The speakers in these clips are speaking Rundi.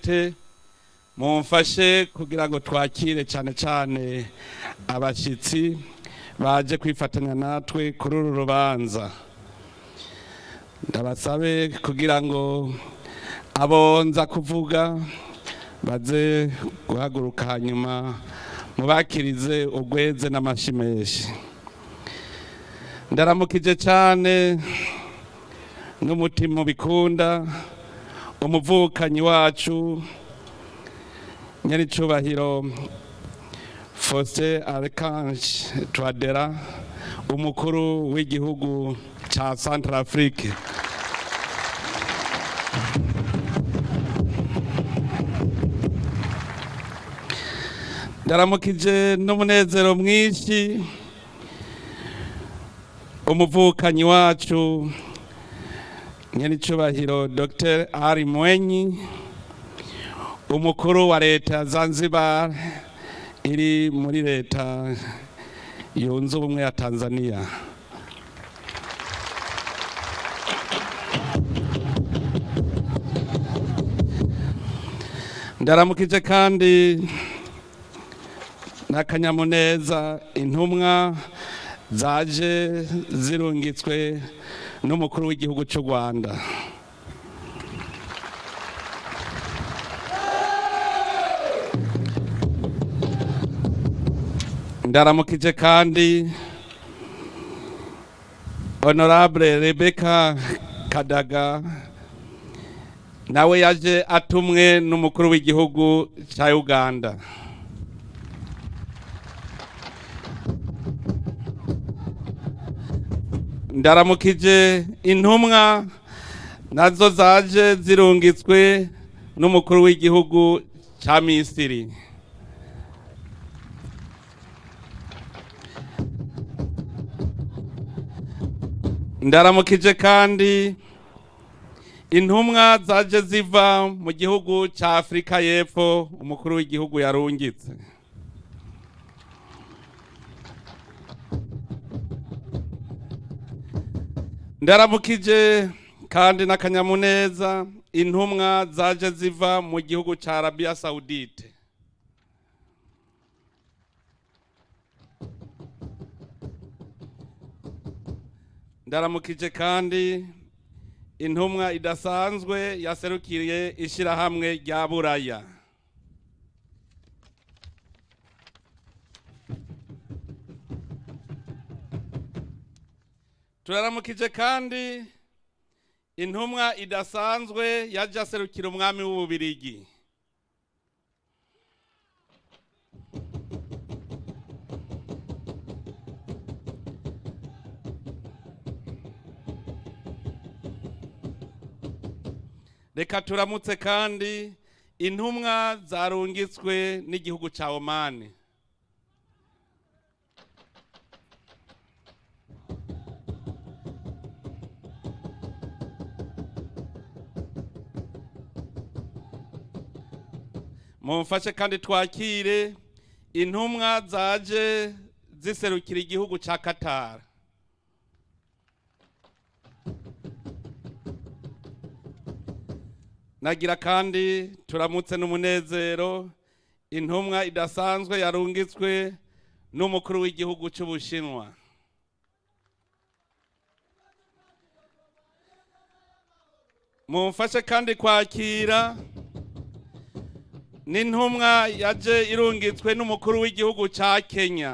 Umwete mumfashe kugira ngo twakire cyane cyane abashyitsi baje kwifatanya natwe kuri uru rubanza. Ndabasabe kugira ngo abonza kuvuga baze guhaguruka, hanyuma mubakirize ugweze n'amashi menshi. Ndaramukije cyane n'umutima bikunda umuvukanyi wacu nyaricubahiro Faustin Archange Touadéra, umukuru w'igihugu ca Centrafrique. Ndaramukije n'umunezero mwinshi umuvukanyi wacu nyenicubahiro Dr. Ali Mwenyi, umukuru wa leta Zanzibar iri muri leta yunze ubumwe ya Tanzania. Ndaramukije kandi n'akanyamuneza intumwa zaje zirungitswe n'umukuru w'igihugu cy'u Rwanda. Ndaramukije kandi Honorable Rebecca Kadaga, nawe yaje atumwe n'umukuru w'igihugu cya Uganda. Ndaramukije intumwa nazo zaje zirungitswe n'umukuru w'igihugu cya Misiri. Ndaramukije kandi intumwa zaje ziva mu gihugu cya Afrika y'Epfo, umukuru w'igihugu yarungitse. Ndaramukije kandi n'akanyamuneza intumwa zaje ziva mu gihugu cya Arabia Saudite. Ndaramukije kandi intumwa idasanzwe yaserukiriye ishirahamwe rya Buraya. Turaramukije kandi intumwa idasanzwe yaje aserukira umwami w'Ububirigi. Reka turamutse kandi intumwa zarungitswe n'igihugu ca Oman. Mumfashe kandi twakire intumwa zaje ziserukira igihugu ca Qatar. Nagira kandi turamutse n'umunezero intumwa idasanzwe yarungitswe n'umukuru w'igihugu cy'Ubushinwa. Mumfashe kandi kwakira n'intumwa yaje irungitswe n'umukuru w'igihugu ca Kenya.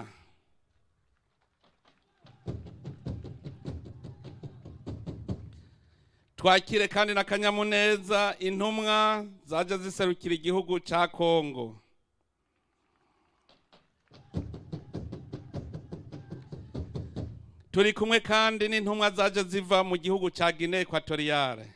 Twakire kandi n'akanyamuneza intumwa zaje ziserukira igihugu ca Kongo. Turi kumwe kandi n'intumwa zaje ziva mu gihugu ca Guinea Equatoriale.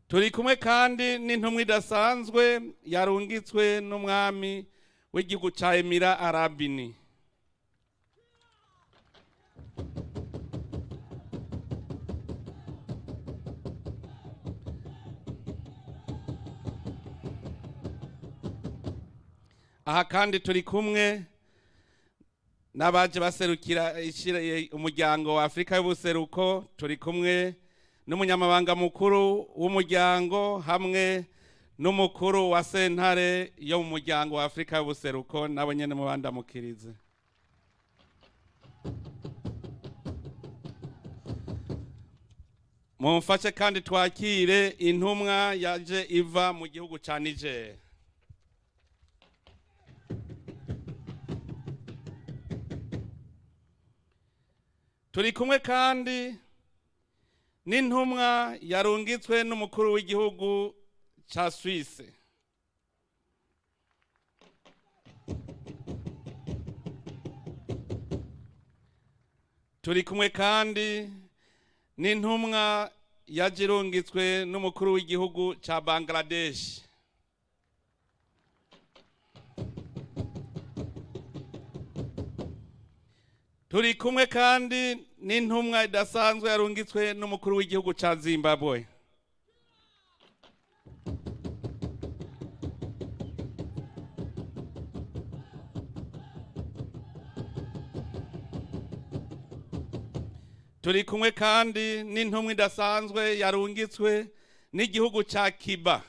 Turi kumwe kandi n'intumwa idasanzwe yarungitswe n'umwami w'igihugu ca Emira Arabini. Aha kandi turi kumwe n'abaje baserukira umuryango wa Afrika y'ubuseruko. Turi kumwe n'umunyamabanga mukuru w'umuryango hamwe n'umukuru wa sentare yo mu muryango wa Afrika y'ubuseruko, nabo nyene mubandamukirize. Mumfashe kandi twakire intumwa yaje iva mu gihugu ca Niger. Turi kumwe kandi n'intumwa yarungitswe n'umukuru w'igihugu ca Suisse. Turi kumwe kandi n'intumwa yaje irungitswe n'umukuru w'igihugu ca Bangladesh. Turi kumwe kandi n'intumwa idasanzwe yarungitswe n'umukuru w'igihugu ca Zimbabwe. Turi kumwe kandi n'intumwa idasanzwe yarungitswe n'igihugu ca Cuba.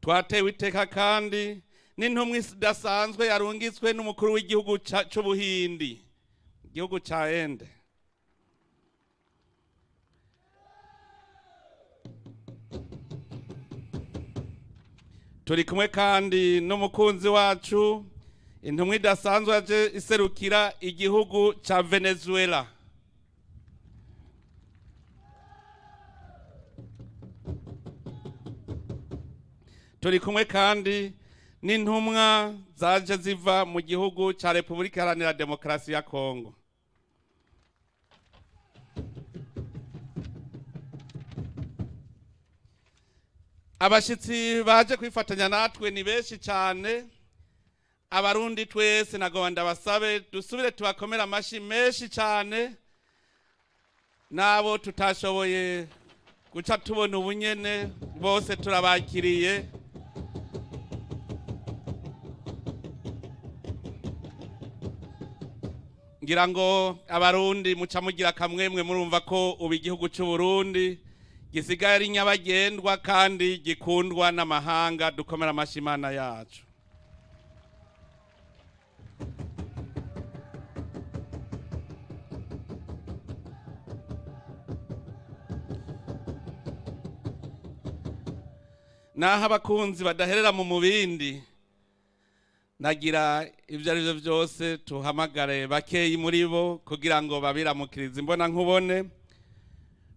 Twatewe iteka kandi n'intumwa idasanzwe yarungitswe n'umukuru w'igihugu c'Ubuhindi, igihugu ca Ende. Turi kumwe kandi n'umukunzi wacu, intumwa idasanzwe yaje iserukira igihugu ca Venezuela. Turi kumwe kandi n'intumwa zaje ziva mu gihugu ca Repubulika Iharanira Demokarasi ya Kongo. Abashitsi baje kwifatanya natwe ni benshi cyane. Abarundi twese nagomba ndabasabe dusubire tubakomera amashi menshi cyane, nabo tutashoboye guca tubona ubunyene bose turabakiriye. Ngira ngo abarundi muca mugira kamwemwe, murumva ko ubu igihugu cy'u Burundi gisigaye ari nyabagendwa kandi gikundwa n'amahanga. Dukomera amashi Imana yacu. Naho abakunzi badaherera mu mubindi, nagira ibyo ari byo byose tuhamagare bakeyi muri bo kugira ngo babiramukirize imbona nkubone.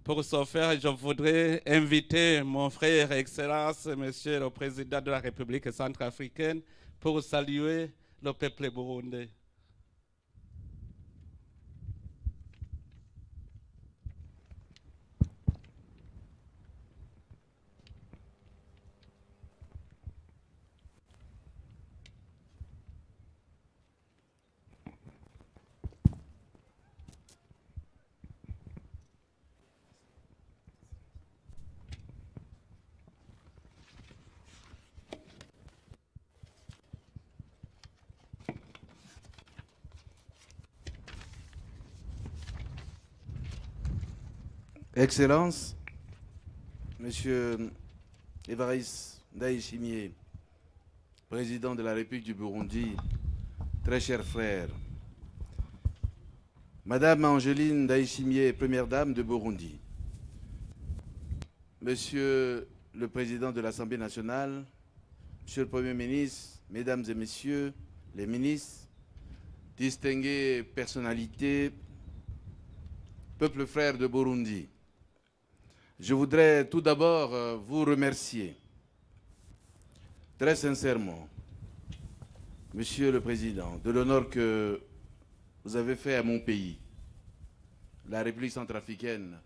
Pour ce faire, je voudrais inviter mon frère Excellence, Monsieur le Président de la République centrafricaine, pour saluer le peuple burundais. Excellence, Monsieur Évariste Ndayishimiye, Président de la République du Burundi, très cher frère, Madame Angeline Ndayishimiye, Première Dame de Burundi, Monsieur le Président de l'Assemblée nationale, Monsieur le Premier ministre, Mesdames et Messieurs les ministres, distinguées personnalités, peuple frère de Burundi, je voudrais tout d'abord vous remercier très sincèrement, Monsieur le Président, de l'honneur que vous avez fait à mon pays, la République centrafricaine,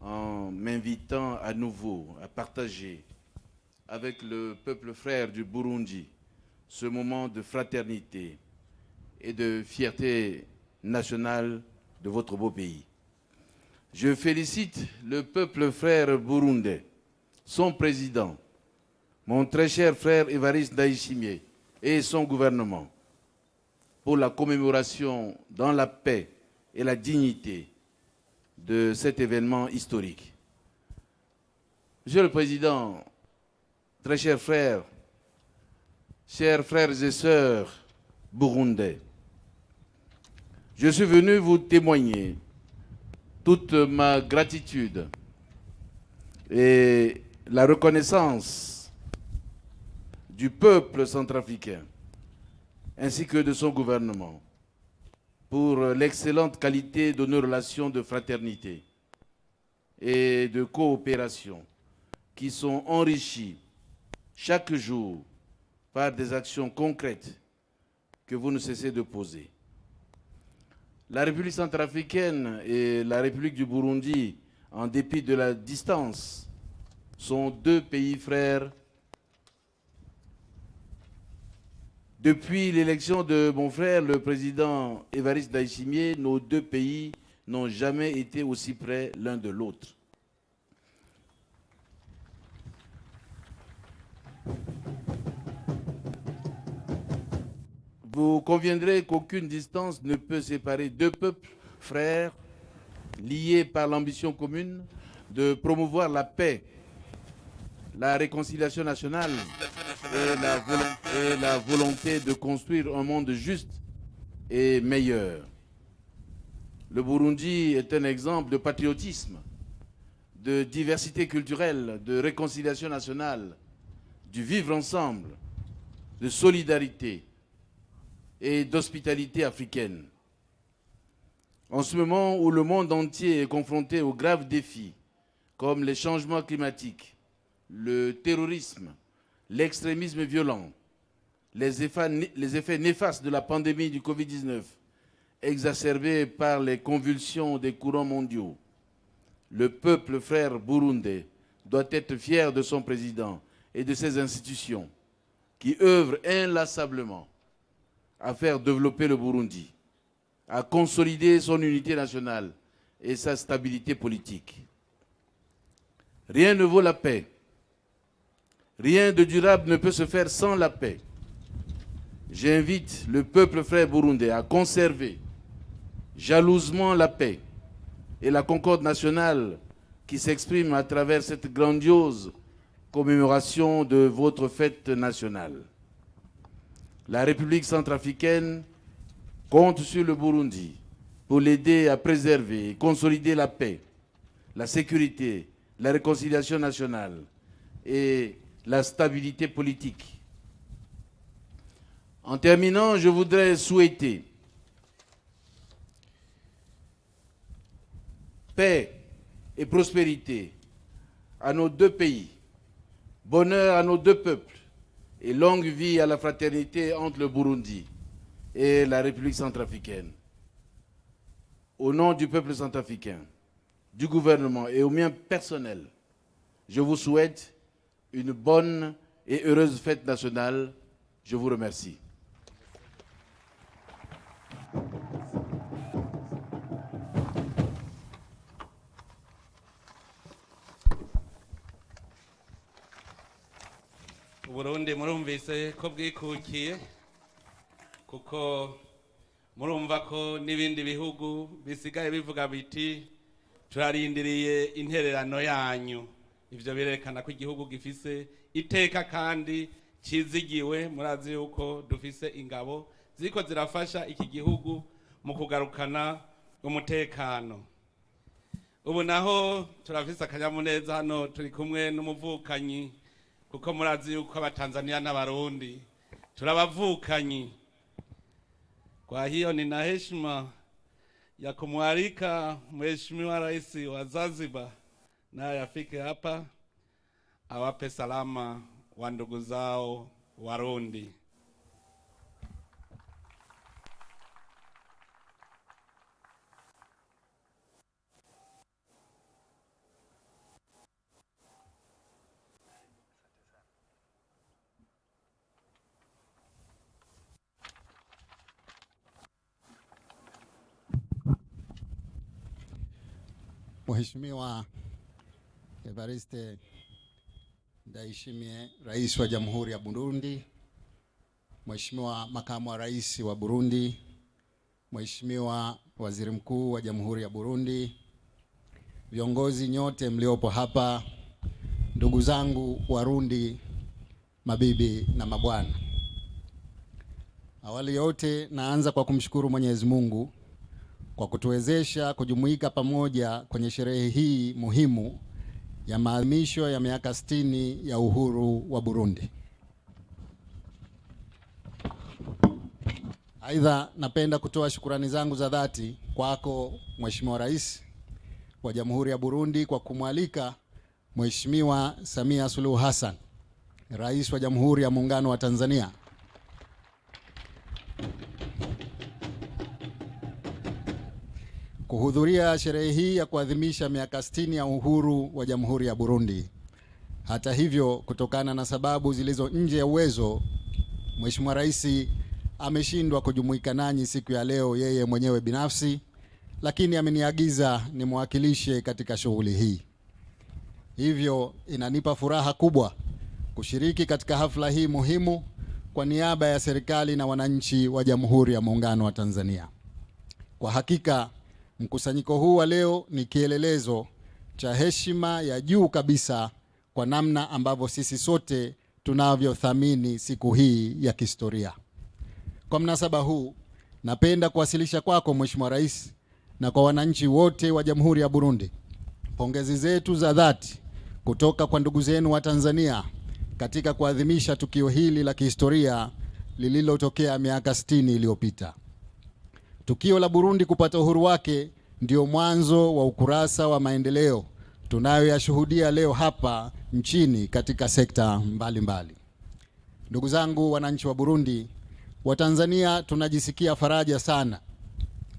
en m'invitant à nouveau à partager avec le peuple frère du Burundi ce moment de fraternité et de fierté nationale de votre beau pays. Je félicite le peuple frère burundais, son président, mon très cher frère Évariste Ndayishimiye et son gouvernement pour la commémoration dans la paix et la dignité de cet événement historique. Monsieur le Président, très chers frères, chers frères et sœurs burundais, je suis venu vous témoigner toute ma gratitude et la reconnaissance du peuple centrafricain ainsi que de son gouvernement pour l'excellente qualité de nos relations de fraternité et de coopération qui sont enrichies chaque jour par des actions concrètes que vous ne cessez de poser. La République centrafricaine et la République du Burundi, en dépit de la distance, sont deux pays frères. Depuis l'élection de mon frère, le président Évariste Ndayishimiye, nos deux pays n'ont jamais été aussi près l'un de l'autre. Vous conviendrez qu'aucune distance ne peut séparer deux peuples frères liés par l'ambition commune de promouvoir la paix, la réconciliation nationale et la volonté de construire un monde juste et meilleur. Le Burundi est un exemple de patriotisme, de diversité culturelle, de réconciliation nationale, du vivre ensemble, de solidarité et d'hospitalité africaine. En ce moment où le monde entier est confronté aux graves défis comme les changements climatiques, le terrorisme, l'extrémisme violent, les effets néfastes de la pandémie du Covid-19, exacerbés par les convulsions des courants mondiaux, le peuple frère burundais doit être fier de son président et de ses institutions qui œuvrent inlassablement à faire développer le Burundi, à consolider son unité nationale et sa stabilité politique. Rien ne vaut la paix. Rien de durable ne peut se faire sans la paix. J'invite le peuple frère burundais à conserver jalousement la paix et la concorde nationale qui s'exprime à travers cette grandiose commémoration de votre fête nationale. La République centrafricaine compte sur le Burundi pour l'aider à préserver et consolider la paix, la sécurité, la réconciliation nationale et la stabilité politique. En terminant, je voudrais souhaiter paix et prospérité à nos deux pays, bonheur à nos deux peuples et longue vie à la fraternité entre le Burundi et la République centrafricaine. Au nom du peuple centrafricain, du gouvernement et au mien personnel, je vous souhaite une bonne et heureuse fête nationale. Je vous remercie. Uburundi murumvise ko bwikukiye, kuko murumva ko n'ibindi bihugu bisigaye bivuga biti turarindiriye intererano yanyu. Ivyo birerekana ko igihugu gifise iteka kandi cizigiwe. Murazi yuko dufise ingabo ziriko zirafasha iki gihugu mu kugarukana umutekano. Ubu naho turafise akanyamuneza hano, turi kumwe n'umuvukanyi, kuko murazi yuko abatanzania n'abarundi turabavukanyi. Kwa hiyo nina heshima ya kumwalika Mheshimiwa Rais wa Zanzibar naye afike hapa awape salama wa ndugu zao Warundi. Mheshimiwa Evariste Ndayishimiye, Rais wa Jamhuri ya Burundi, Mheshimiwa Makamu wa Rais wa Burundi, Mheshimiwa Waziri Mkuu wa Jamhuri ya Burundi, viongozi nyote mliopo hapa, ndugu zangu Warundi, mabibi na mabwana. Awali yote naanza kwa kumshukuru Mwenyezi Mungu kwa kutuwezesha kujumuika pamoja kwenye sherehe hii muhimu ya maadhimisho ya miaka 60 ya uhuru wa Burundi. Aidha, napenda kutoa shukurani zangu za dhati kwako Mheshimiwa Rais wa Jamhuri ya Burundi kwa kumwalika Mheshimiwa Samia Suluhu Hassan, Rais wa Jamhuri ya Muungano wa Tanzania, kuhudhuria sherehe hii ya kuadhimisha miaka 60 ya uhuru wa Jamhuri ya Burundi. Hata hivyo, kutokana na sababu zilizo nje ya uwezo, Mheshimiwa Rais ameshindwa kujumuika nanyi siku ya leo yeye mwenyewe binafsi, lakini ameniagiza nimwakilishe katika shughuli hii. Hivyo inanipa furaha kubwa kushiriki katika hafla hii muhimu kwa niaba ya serikali na wananchi wa Jamhuri ya Muungano wa Tanzania. Kwa hakika mkusanyiko huu wa leo ni kielelezo cha heshima ya juu kabisa kwa namna ambavyo sisi sote tunavyothamini siku hii ya kihistoria. Kwa mnasaba huu, napenda kuwasilisha kwako Mheshimiwa Rais na kwa wananchi wote wa Jamhuri ya Burundi pongezi zetu za dhati kutoka kwa ndugu zenu wa Tanzania katika kuadhimisha tukio hili la kihistoria lililotokea miaka 60 iliyopita. Tukio la Burundi kupata uhuru wake ndio mwanzo wa ukurasa wa maendeleo tunayoyashuhudia leo hapa nchini katika sekta mbalimbali. Ndugu zangu wananchi wa Burundi, wa Tanzania tunajisikia faraja sana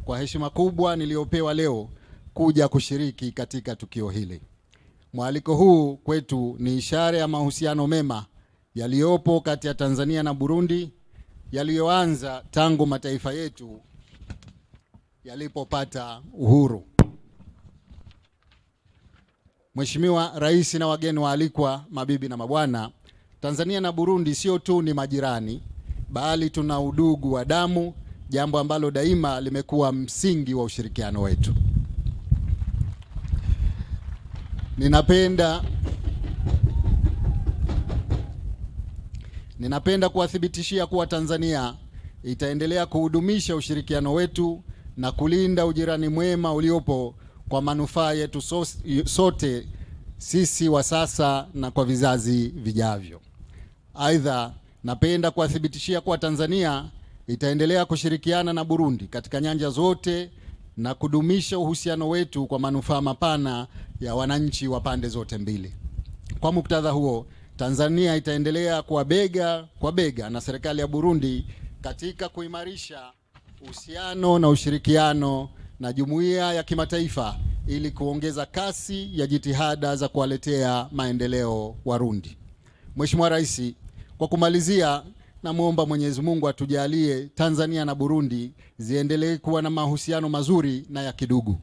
kwa heshima kubwa niliyopewa leo kuja kushiriki katika tukio hili. Mwaliko huu kwetu ni ishara ya mahusiano mema yaliyopo kati ya Tanzania na Burundi yaliyoanza tangu mataifa yetu yalipopata uhuru. Mheshimiwa Rais na wageni waalikwa, mabibi na mabwana, Tanzania na Burundi sio tu ni majirani, bali tuna udugu wa damu, jambo ambalo daima limekuwa msingi wa ushirikiano wetu. Ninapenda kuwathibitishia kuwa Tanzania itaendelea kuhudumisha ushirikiano wetu na kulinda ujirani mwema uliopo kwa manufaa yetu sote sisi wa sasa na kwa vizazi vijavyo. Aidha, napenda kuwathibitishia kuwa Tanzania itaendelea kushirikiana na Burundi katika nyanja zote na kudumisha uhusiano wetu kwa manufaa mapana ya wananchi wa pande zote mbili. Kwa muktadha huo, Tanzania itaendelea kuwa bega kwa bega na serikali ya Burundi katika kuimarisha uhusiano na ushirikiano na jumuiya ya kimataifa ili kuongeza kasi ya jitihada za kuwaletea maendeleo Warundi. Mheshimiwa Rais, kwa kumalizia, namuomba Mwenyezi Mungu atujalie Tanzania na Burundi ziendelee kuwa na mahusiano mazuri na ya kidugu.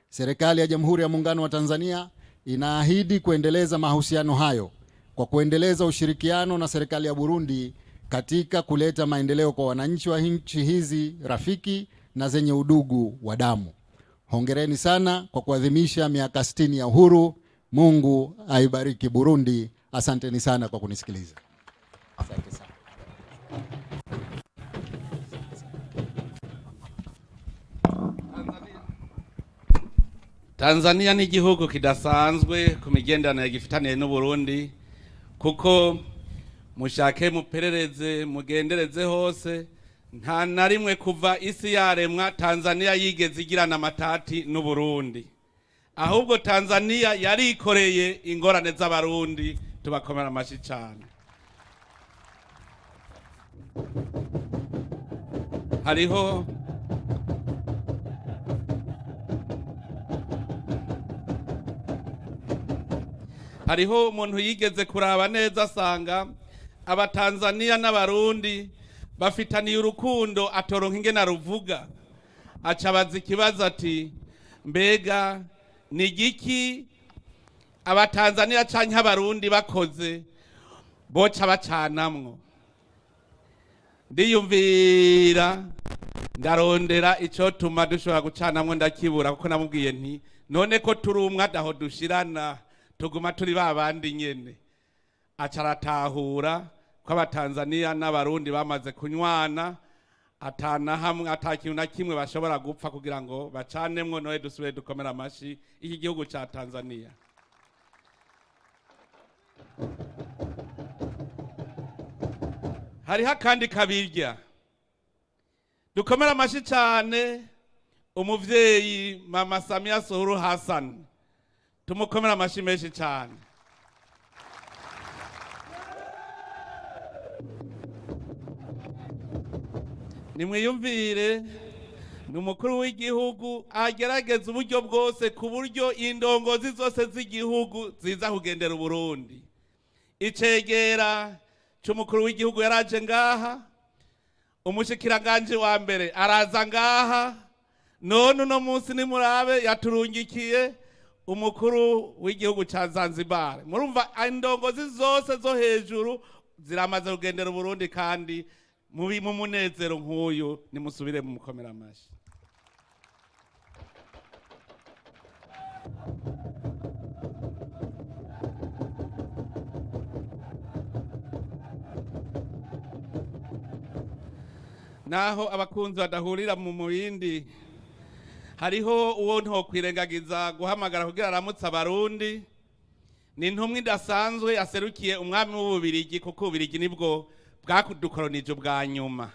Serikali ya Jamhuri ya Muungano wa Tanzania inaahidi kuendeleza mahusiano hayo kwa kuendeleza ushirikiano na serikali ya Burundi katika kuleta maendeleo kwa wananchi wa nchi hizi rafiki na zenye udugu wa damu. Hongereni sana kwa kuadhimisha miaka 60 ya uhuru. Mungu aibariki Burundi. Asanteni sana kwa kunisikiliza. Asante sana. Tanzania ni igihugu kidasanzwe ku migenderanire gifitaniye n'u Burundi, kuko mushake muperereze mugendereze hose, nta na rimwe kuva isi yaremwa Tanzania yigeze igirana amatati n'u Burundi. Ahubwo Tanzania yarikoreye ingorane z'Abarundi, tubakomera amashi cyane. Hariho umuntu yigeze kuraba neza asanga Abatanzania n'Abarundi bafitaniye urukundo atoronka ingene aruvuga, aca abaza ikibazo ati mbega Ni igiki Abatanzania canke Abarundi bakoze boca bacanamwo? Ndiyumvira, ndarondera icotuma dushobora gucanamwo, ndakibura, kuko namubwiye nti: "None ko turi umwe, adaho dushirana, tuguma turi ba bandi nyene." Aca aratahura ko Abatanzaniya n'Abarundi bamaze kunywana, atana hamwe, ata kintu na kimwe bashobora gupfa kugira ngo bacanemwo. Noye dusubire dukomera amashi iki gihugu ca Tanzania. Hariho akandi kabirya. Dukomera amashi cyane umuvyeyi Mama Samia Suluhu Hassan, tumukomera amashi menshi cyane. Nimwiyumvire, ni umukuru w'igihugu agerageza uburyo bwose ku buryo indongozi zose z'igihugu ziza kugendera Uburundi. Icegera c'umukuru w'igihugu yaraje ngaha, umushikiranganje wa mbere araza ngaha, none uno munsi nimurabe yaturungikiye umukuru w'igihugu ca Zanzibar. Murumva, indongozi zose zo hejuru ziramaze kugendera Uburundi, kandi mubi mu munezero nk'uyu. Nimusubire mu mukomera amashi. Naho abakunzi badahurira mu mubindi, hariho uwo ntokwirengagiza guhamagara kugira aramutse Abarundi. Ni intumwa idasanzwe yaserukiye umwami w'Ububirigi, kuko Ububirigi nibwo bwadukoronije ubwa nyuma.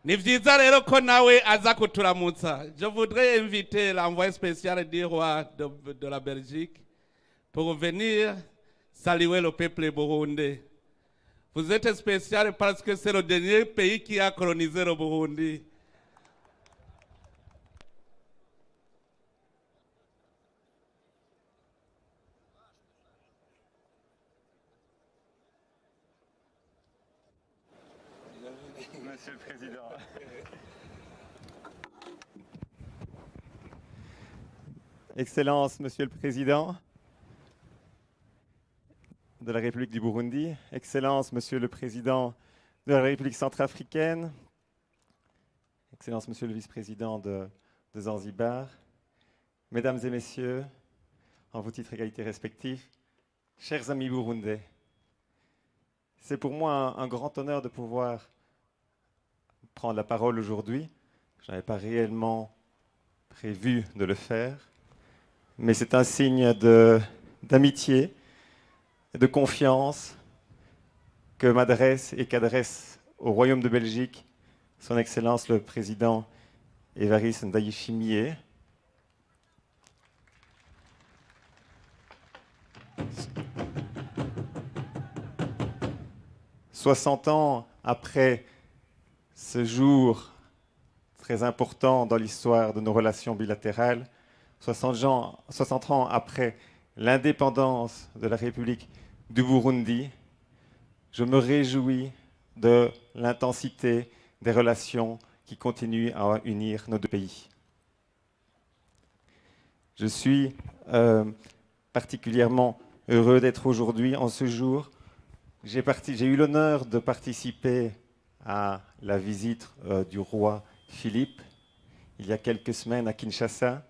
Ni vyiza rero ko nawe aza kuturamutsa. Je voudrais inviter l'envoyé spécial du roi de la Belgique pour venir saluer le peuple burundais. Vous êtes spécial parce que c'est le dernier pays qui a colonisé le Burundi. Monsieur le Président. Excellence, Monsieur le Président de la République du Burundi, Excellence, Monsieur le Président de la République centrafricaine, Excellence, Monsieur le Vice-président de Zanzibar, Mesdames et Messieurs, en vos titres égalités respectifs, chers amis burundais, c'est pour moi un grand honneur de pouvoir prendre la parole aujourd'hui. Je n'avais pas réellement prévu de le faire, mais c'est un signe d'amitié, de confiance que m'adresse et qu'adresse au Royaume de Belgique Son Excellence le Président Évariste Ndayishimiye. 60 ans après ce jour très important dans l'histoire de nos relations bilatérales, 60 ans, 60 ans après l'indépendance de la République du Burundi, je me réjouis de l'intensité des relations qui continuent à unir nos deux pays. Je suis particulièrement heureux d'être aujourd'hui en ce jour. J'ai eu l'honneur de participer à la visite du roi Philippe il y a quelques semaines à Kinshasa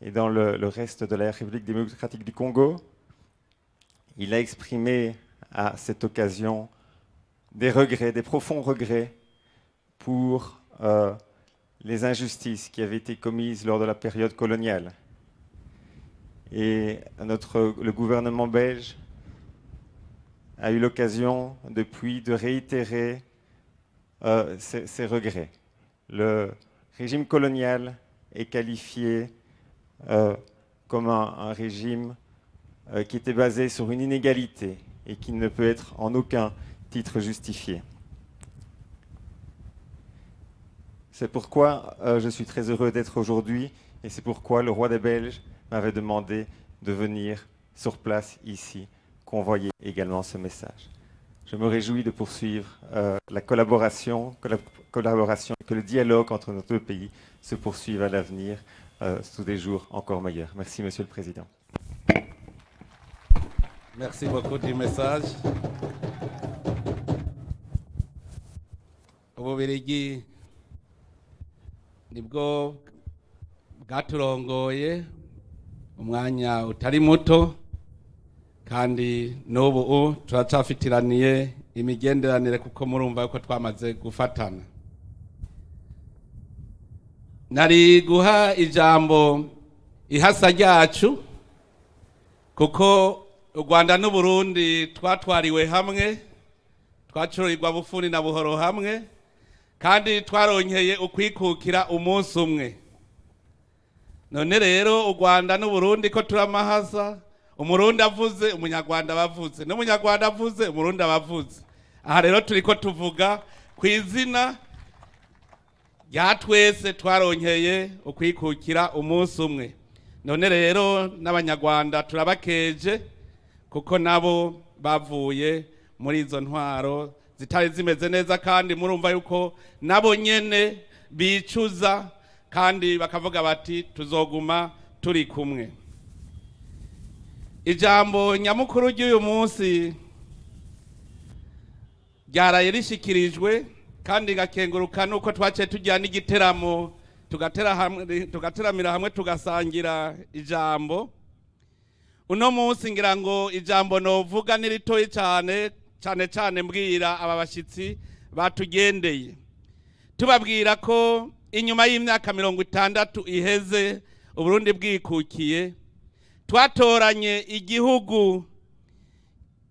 et dans le reste de la République démocratique du Congo. Il a exprimé à cette occasion des regrets, des profonds regrets pour les injustices qui avaient été commises lors de la période coloniale. Et le gouvernement belge a eu l'occasion depuis de réitérer ces regrets. Le régime colonial est qualifié comme un régime qui était basé sur une inégalité et qui ne peut être en aucun titre justifié. C'est pourquoi je suis très heureux d'être aujourd'hui et c'est pourquoi le roi des Belges m'avait demandé de venir sur place ici convoyer également ce message. Je me réjouis de poursuivre la collaboration, que le dialogue entre nos deux pays se poursuive à l'avenir. sous des jours encore meilleurs. Merci, Monsieur le Président. Merci beaucoup du message. Ububirigi nibwo bwaturongoye umwanya utari muto, kandi n'ubu turacafitiraniye imigenderanire kuko murumva yuko twamaze gufatana. Nari guha ijambo ihasa ryacu kuko u Rwanda n'u Burundi twatwariwe hamwe, twacururirwa bufuni na buhoro hamwe, kandi twaronkeye ukwikukira umunsi umwe. None rero u Rwanda n'u Burundi ko turamahasa, Umurundi avuze Umunyarwanda bavuze, n'Umunyarwanda avuze Umurundi abavuze. Aha rero turiko tuvuga ku izina rya twese twaronkeye ukwikukira umunsi umwe. None rero n'Abanyarwanda turabakeje kuko nabo bavuye muri izo ntwaro zitari zimeze neza, kandi murumva yuko nabo nyene bicuza kandi bakavuga bati tuzoguma turi kumwe. Ijambo nyamukuru ry'uyu munsi ryaraye rishikirijwe, kandi gakenguruka nuko twaciye tujya n'igiteramo tugateramira hamwe tugasangira ijambo. Uno munsi ngira ngo ijambo novuga ni ritoyi cyane cyane cyane mbwira aba bashitsi batugendeye, tubabwira ko inyuma y'imyaka 60 iheze Uburundi bwikukiye, twatoranye igihugu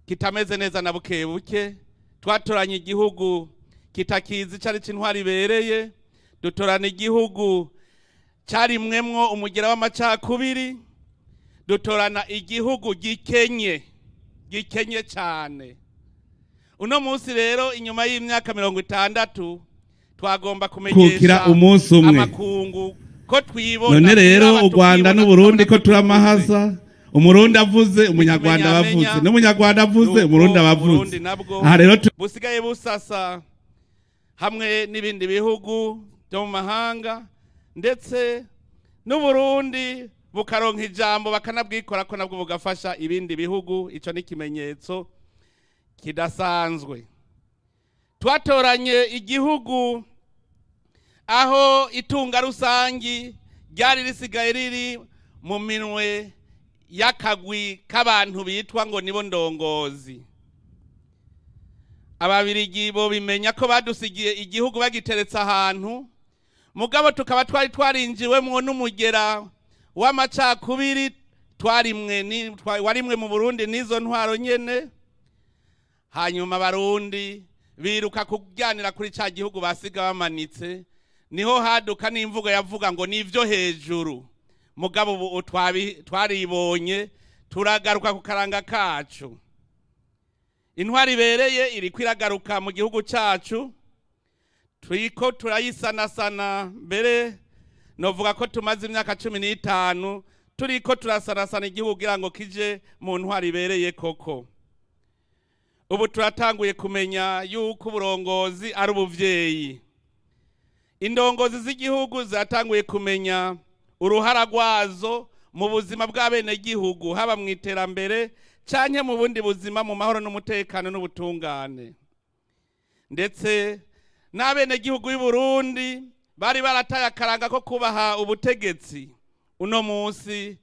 kitameze neza na buke buke, twatoranye igihugu kitakizi cari c'intwari ibereye, dutorana igihugu carimwemwo umugera w'amacakubiri, dutorana igihugu gikenye gikenye cyane. Uno munsi rero inyuma y'imyaka 60 twagomba kumenyesha umunsi umwe amakungu ko twibona. None rero u Rwanda n'u Burundi ko turamahasa, Umurundi avuze Umunyarwanda abavuze, n'Umunyarwanda avuze Umurundi abavuze. Aha rero busigaye busasa hamwe n'ibindi bihugu byo mu mahanga, ndetse n'Uburundi bukaronka ijambo bakanabwikora ko nabwo bugafasha ibindi bihugu. Ico ni kimenyetso kidasanzwe. Twatoranye igihugu aho itunga rusangi ryari risigaye riri mu minwe y'akagwi k'abantu bitwa ngo nibo ndongozi. Ababirigi bo bimenya ko badusigiye igihugu bagiteretse ahantu, mugabo tukaba twari twarinjiwemwo n'umugera w'amacakubiri warimwe mu Burundi n'izo ntwaro nyene. Hanyuma Abarundi biruka kujyanira kuri ca gihugu basiga bamanitse, niho haduka n'imvugo yavuga ngo nivyo hejuru. Mugabo ubu twaribonye turagaruka ku karanga kacu. Intwari ibereye iriko iragaruka mu gihugu cacu, turiko turayisanasana. Mbere novuga ko tumaze imyaka 15 turiko turasanasana igihugu kugira ngo kije mu ntwari ibereye koko. Ubu turatanguye kumenya yuko uburongozi ari ubuvyeyi. Indongozi z'igihugu zatanguye kumenya uruhara rwazo mu buzima bw'abenegihugu, haba mu iterambere canke mu bundi buzima, mu mahoro n'umutekano n'ubutungane. Ndetse n'abenegihugu b'u Burundi bari barataye akaranga ko kubaha ubutegetsi, uno munsi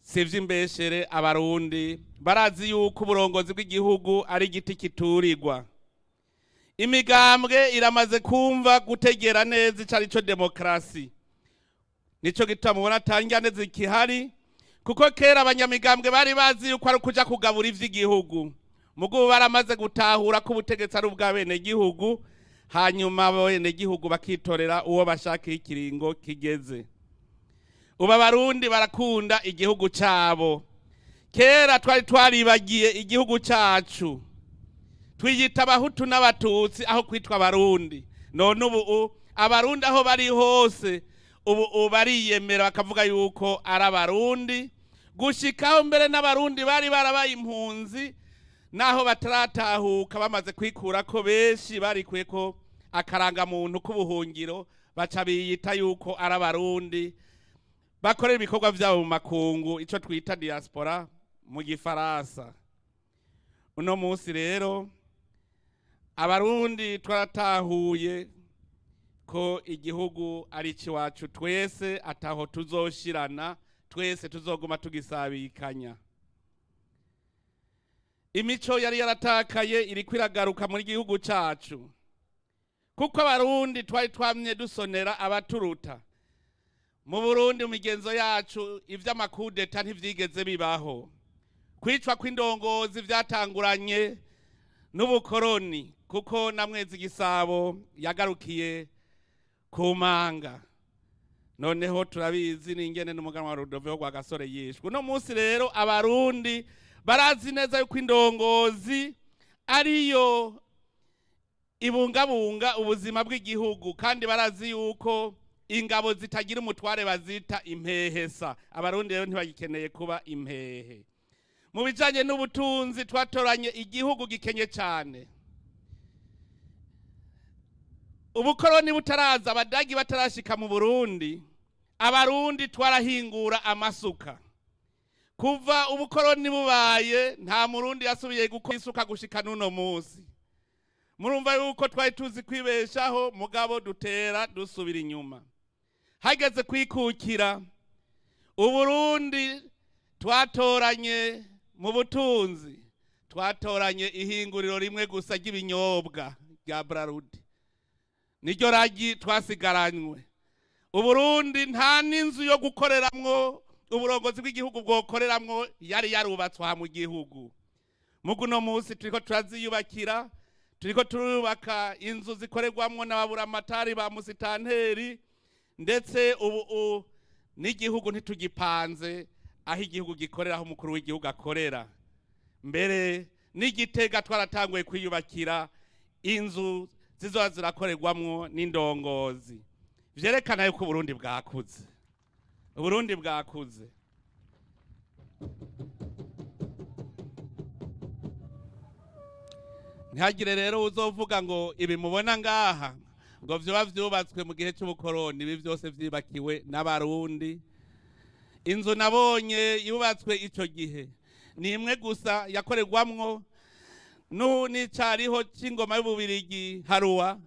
sivyo imbeshere, Abarundi barazi yuko uburongozi bw'igihugu ari igiti kiturirwa. Imigambwe iramaze kumva gutegera neza icari co demokrasi, nico gituma mubona atangane zikihari, kuko kera abanyamigambwe bari bazi yuko ari kuja kugabura ivy'igihugu. Mugubu baramaze gutahura ko ubutegetsi ari ubw'abenegihugu, hanyuma abenegihugu bakitorera uwo bashaka ikiringo kigeze. Ubu Abarundi barakunda igihugu cabo. Kera twari twaribagiye igihugu cacu, twiyita Abahutu n'Abatutsi aho kwitwa Abarundi. None ubu Abarundi aho bari hose ubu bariyemera bakavuga yuko ari Abarundi, gushikaho mbere n'Abarundi bari barabaye impunzi naho bataratahuka bamaze kwikura ko benshi barikuye ko akaranga muntu k'ubuhungiro, baca biyita yuko ari Abarundi. Bakorera ibikorwa vyabo mu makungu, ico twita diaspora mu gifaransa. Uno munsi rero Abarundi twaratahuye ko igihugu ari iwacu twese, ataho tuzoshirana, twese tuzoguma tugisabikanya. Imico yari yaratakaye iriko iragaruka muri gihugu cacu, kuko Abarundi twari twamye dusonera abaturuta. Mu Burundi, mu migenzo yacu, ivy'amakudeta ntivyigeze bibaho. Kwicwa kw'indongozi vyatanguranye n'ubukoroni, kuko na Mwezi Gisabo yagarukiye ku manga. Noneho turabizi n'ingene n'umuganwa wa Rudoviko Rwagasore yishwe. Uno munsi rero Abarundi barazi neza yuko indongozi ariyo ibungabunga ubuzima bw'igihugu, kandi barazi yuko ingabo zitagira umutware bazita impehesa. Abarundi rero ntibagikeneye kuba impehe. Mu bijanye n'ubutunzi, twatoranye igihugu gikenye cyane. Ubukoroni butaraza, Abadagi batarashika mu Burundi, Abarundi twarahingura amasuka. Kuva ubukoroni bubaye, nta Murundi yasubiye gukora isuka gushika n'uno munsi. Murumva yuko twari tuzi kwibeshaho, mugabo dutera dusubira inyuma. Hageze kwikukira, Uburundi twatoranye mu butunzi, twatoranye ihinguriro rimwe gusa ry'ibinyobwa rya Brarudi, niryo ragi twasigaranywe. Uburundi nta n'inzu yo gukoreramwo uburongozi bw'igihugu bwokoreramwo yari yarubatswe aha mu gihugu. Muguno munsi turiko turaziyubakira, turiko turubaka inzu zikorerwamwo n'ababuramatari ba musitanteri, ndetse ubu n'igihugu ntitugipanze aho igihugu gikorera, aho umukuru w'igihugu akorera. Mbere n'Igitega twaratanguye kwiyubakira inzu zizoba zirakorerwamwo n'indongozi. Vyerekana yuko Uburundi bwakuze, Uburundi bwakuze. Ntihagire rero uzovuga ngo ibi mubona ngaha ngo vyoba vyubatswe mu gihe c'ubukoroni. Ibi vyose vyibakiwe n'Abarundi. Inzu nabonye yubatswe ico gihe ni imwe gusa yakorerwamwo n'icariho c'ingoma y'Ububirigi haruwa,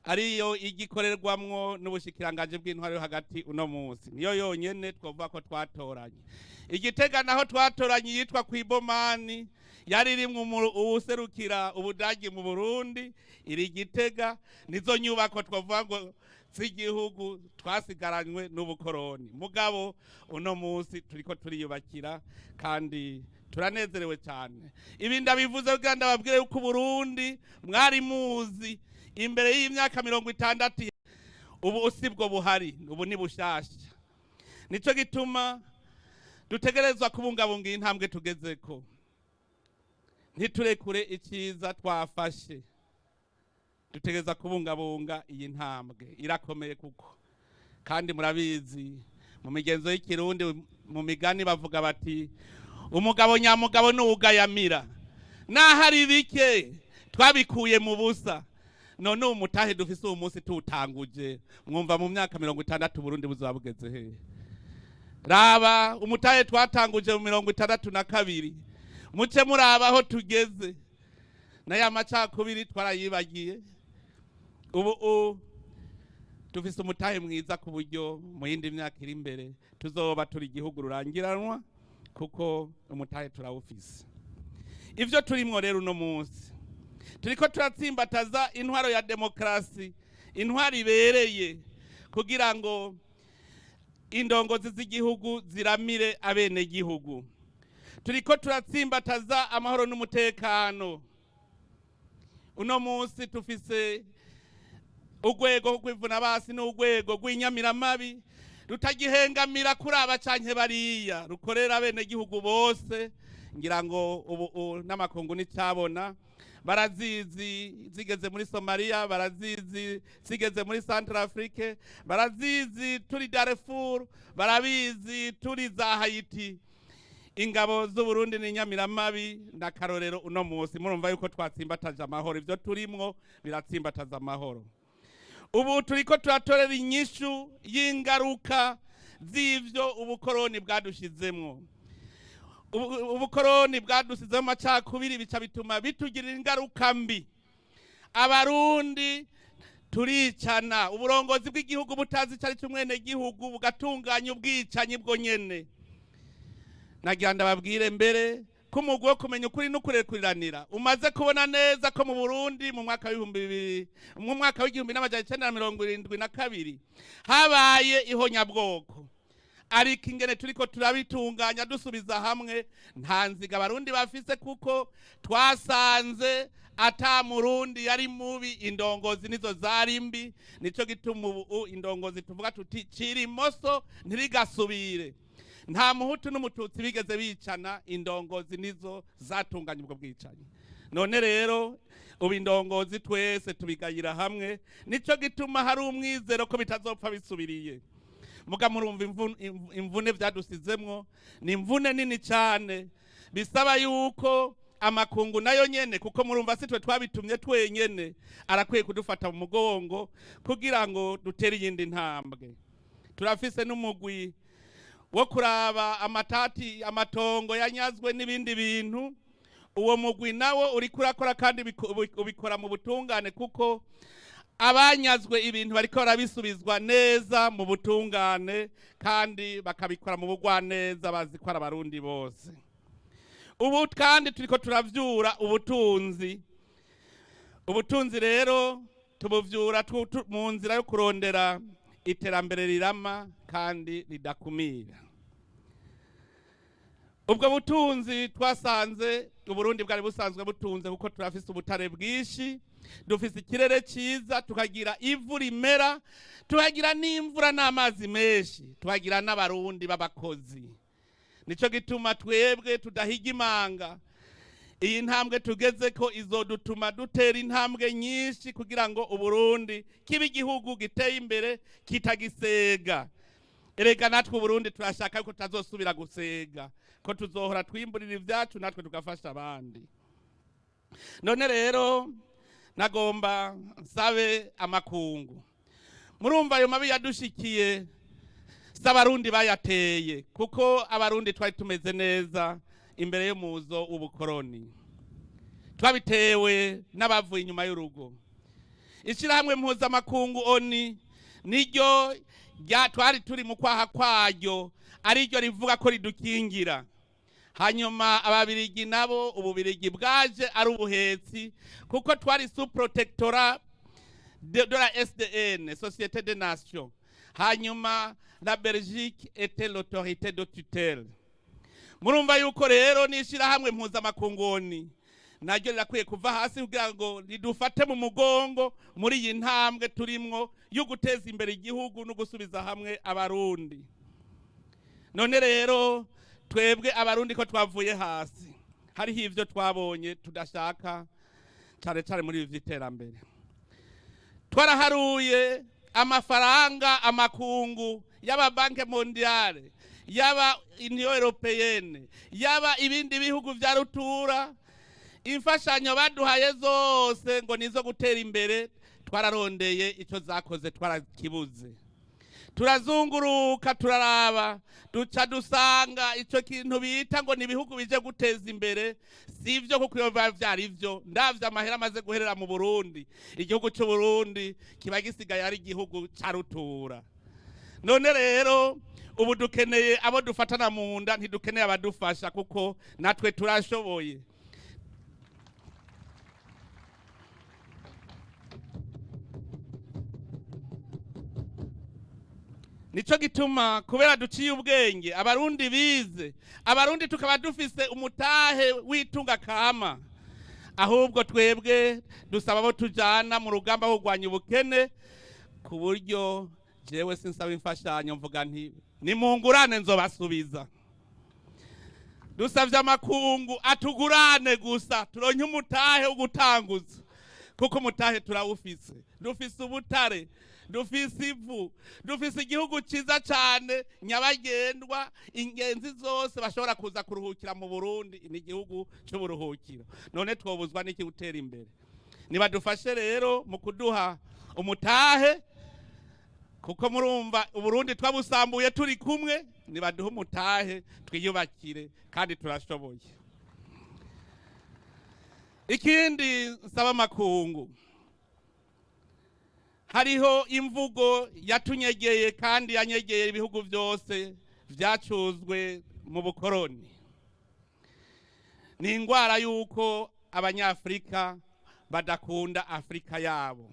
ariyo igikorerwamwo n'ubushikiranganje bw'intwaro yo hagati uno munsi. Niyo yonyene twovuga ko twatoranye. Igitega naho twatoranye yitwa kwibomani, yari irimwo uwuserukira Ubudagi mu Burundi, iri Gitega. Nizo nyubako twovuga ngo z'igihugu twasigaranywe n'ubukoroni. Mugabo uno munsi turiko turiyubakira kandi turanezerewe cyane. Ibi ndabivuze kugira ndababwire yuko Uburundi mwari muzi imbere y'imyaka 60 ubu sibwo buhari, ubu ni bushasha. Nico gituma dutegerezwa kubungabunga intambwe tugezeko, ntiturekure icyiza twafashe. Dutegereza kubungabunga iyi ntambwe, irakomeye, kuko kandi murabizi mu migenzo y'Ikirundi, mu migani bavuga bati: "Umugabo nyamugabo n'uwugayamira." Naho ari bike, twabikuye mu busa. None ubu mutahe dufise uwo munsi tuwutanguje, mwumva mu myaka 60 Burundi buzaba bugeze hehe? Raba umutahe twatanguje mu 62, muce muraba aho tugeze. N'aya macakubiri twarayibagiye. Ubu dufise umutahe mwiza ku buryo mu yindi myaka iri imbere tuzoba turi igihugu rurangiranwa, kuko umutahe turawufise. Ivyo turimwo rero uno munsi, turiko turatsimbataza intwaro ya demokarasi, intwaro ibereye, kugira ngo indongozi z'igihugu ziramire abenegihugu. Turiko turatsimbataza amahoro n'umutekano. Uno munsi tufise urwego rwo kwivuna basi n'urwego rw'inyamiramabi rutagihengamira kuri aba canke bariya, rukorera abenegihugu bose. Ngira ngo ubu n'amakungu n'icyabona, barazizi zigeze muri Somalia, barazizi zigeze muri Centrafrique, barazizi turi Darfur, barabizi turi za Haiti. Ingabo z'Uburundi n'inyamiramabi n'akarorero uno munsi. Murumva yuko twatsimbataje amahoro. Ivyo turimwo biratsimbataza amahoro. Ubu turiko turatorera inyishu y'ingaruka z'ivyo ubukoroni bwadushizemwo. Ubukoroni bwadusizemo amacakubiri, bica bituma bitugirira ingaruka mbi. Abarundi turicana, uburongozi bw'igihugu butazi icari c'umwenegihugu bugatunganya ubwicanyi bwo nyene. Nagira ndababwire mbere ko umugwi wo kumenya ukuri n'ukurekuriranira umaze kubona neza ko mu Burundi mu mwaka w'ibihumbi bibiri, mu mwaka w'1972, habaye ihonyabwoko. Ariko ingene turiko turabitunganya dusubiza hamwe, nta nziga Abarundi bafise, kuko twasanze ata Murundi yari mubi, indongozi nizo zari mbi. Nico gituma ubu indongozi tuvuga tuti cira imoso ntirigasubire. Nta Muhutu n'Umututsi bigeze bicana, indongozi nizo zatunganya ubwo bwicanyi. None rero ubu indongozi twese tubigayira hamwe, nico gituma hari umwizero ko bitazopfa bisubiriye. Muga murumva imvune vyadusizemwo ni imvune nini cyane, bisaba yuko amakungu nayo nyene, kuko murumva si twe twabitumye twenyene, arakwiye kudufata mu mugongo kugira ngo dutere iyindi ntambwe. Turafise n'umugwi wo kuraba amatati, amatongo yanyazwe n'ibindi bintu. Uwo mugwi nawo uriko urakora kandi ubikora mu butungane, kuko abanyazwe ibintu bariko barabisubizwa neza mu butungane, kandi bakabikora mu bugwaneza, bazi ko ari Abarundi bose. Ubu kandi turiko turavyura ubutunzi. Ubutunzi rero tubuvyura mu nzira yo kurondera iterambere rirama kandi ridakumira. Ubwo butunzi twasanze Uburundi bwari busanzwe butunze, kuko turafise ubutare bwinshi, dufise ikirere cyiza, tukagira ivu rimera, tukagira n'imvura n'amazi menshi, tukagira n'Abarundi b'abakozi. Nico gituma twebwe tudahiga imanga. Iyi ntambwe tugeze ko izodutuma dutera intambwe nyinshi kugira ngo Uburundi kibe igihugu giteye imbere kitagisega. Erega natwe Uburundi turashaka ko tutazosubira gusega, ko tuzohora twimburira ibyacu natwe tugafasha abandi. None rero nagomba nsabe amakungu. Murumva ayo mabi yadushikiye si Abarundi bayateye, kuko Abarundi twari tumeze neza imbere y'umuzo w'ubukoroni. Twabitewe n'abavuye inyuma y'urugo. Ishyirahamwe mpuzamakungu ONU niryo twari turi mu kwaha kwaryo, ariryo rivuga ko ridukingira. Hanyuma Ababirigi nabo, Ububirigi bwaje ari ubuhetsi, kuko twari sous protectorat de la SDN, Société des Nations. Hanyuma la Belgique était l'autorité de tutelle. Murumva yuko rero n'ishyirahamwe mpuzamakungu ONU naryo rirakwiye kuva hasi kugira ngo ridufate mu mugongo muri iyi ntambwe turimwo yo guteza imbere igihugu no gusubiza hamwe Abarundi. None rero twebwe Abarundi ko twavuye hasi, hariho ivyo twabonye tudashaka, cane cane muri ibi vy'iterambere. Twaraharuye amafaranga amakungu, yaba Banque mondiale, yaba Union européenne, yaba ibindi bihugu vya rutura, imfashanyo baduhaye zose ngo nizo gutera imbere, twararondeye ico zakoze twarakibuze. Turazunguruka, turaraba, duca dusanga ico kintu bita ngo ni ibihugu bije guteza imbere sivyo, kuko iyo biba vyari vyo, ndavye amahera amaze guherera mu Burundi, igihugu c'u Burundi kiba gisigaye ari igihugu ca rutura. None rero ubu dukeneye abo dufatana mu nda, ntidukeneye abadufasha, kuko natwe turashoboye. Nico gituma kubera duciye ubwenge, Abarundi bize, Abarundi tukaba dufise umutahe w'itunga kama, ahubwo twebwe dusaba abo tujana mu rugamba wo kurwanya ubukene, ku buryo jewe sinsaba imfashanyo, mvuga nti nimungurane nzobasubiza. Dusavye amakungu atugurane gusa turonke umutahe wo gutanguza, kuko umutahe turawufise. Dufise ubutare, dufise ivu, dufise igihugu ciza cane nyabagendwa, ingenzi zose bashobora kuza kuruhukira mu Burundi. Ni igihugu c'uburuhukiro. None twobuzwa n'iki gutera imbere? Nibadufashe rero mu kuduha umutahe. Kuko murumva Uburundi twabusambuye turi kumwe, nibaduhe umutahe twiyubakire kandi turashoboye. Ikindi nsaba makungu, hariho imvugo yatunyegeye kandi yanyegeye ibihugu byose vyacuzwe mu bukoroni. Ni ingwara yuko abanyafrika badakunda Afrika yabo.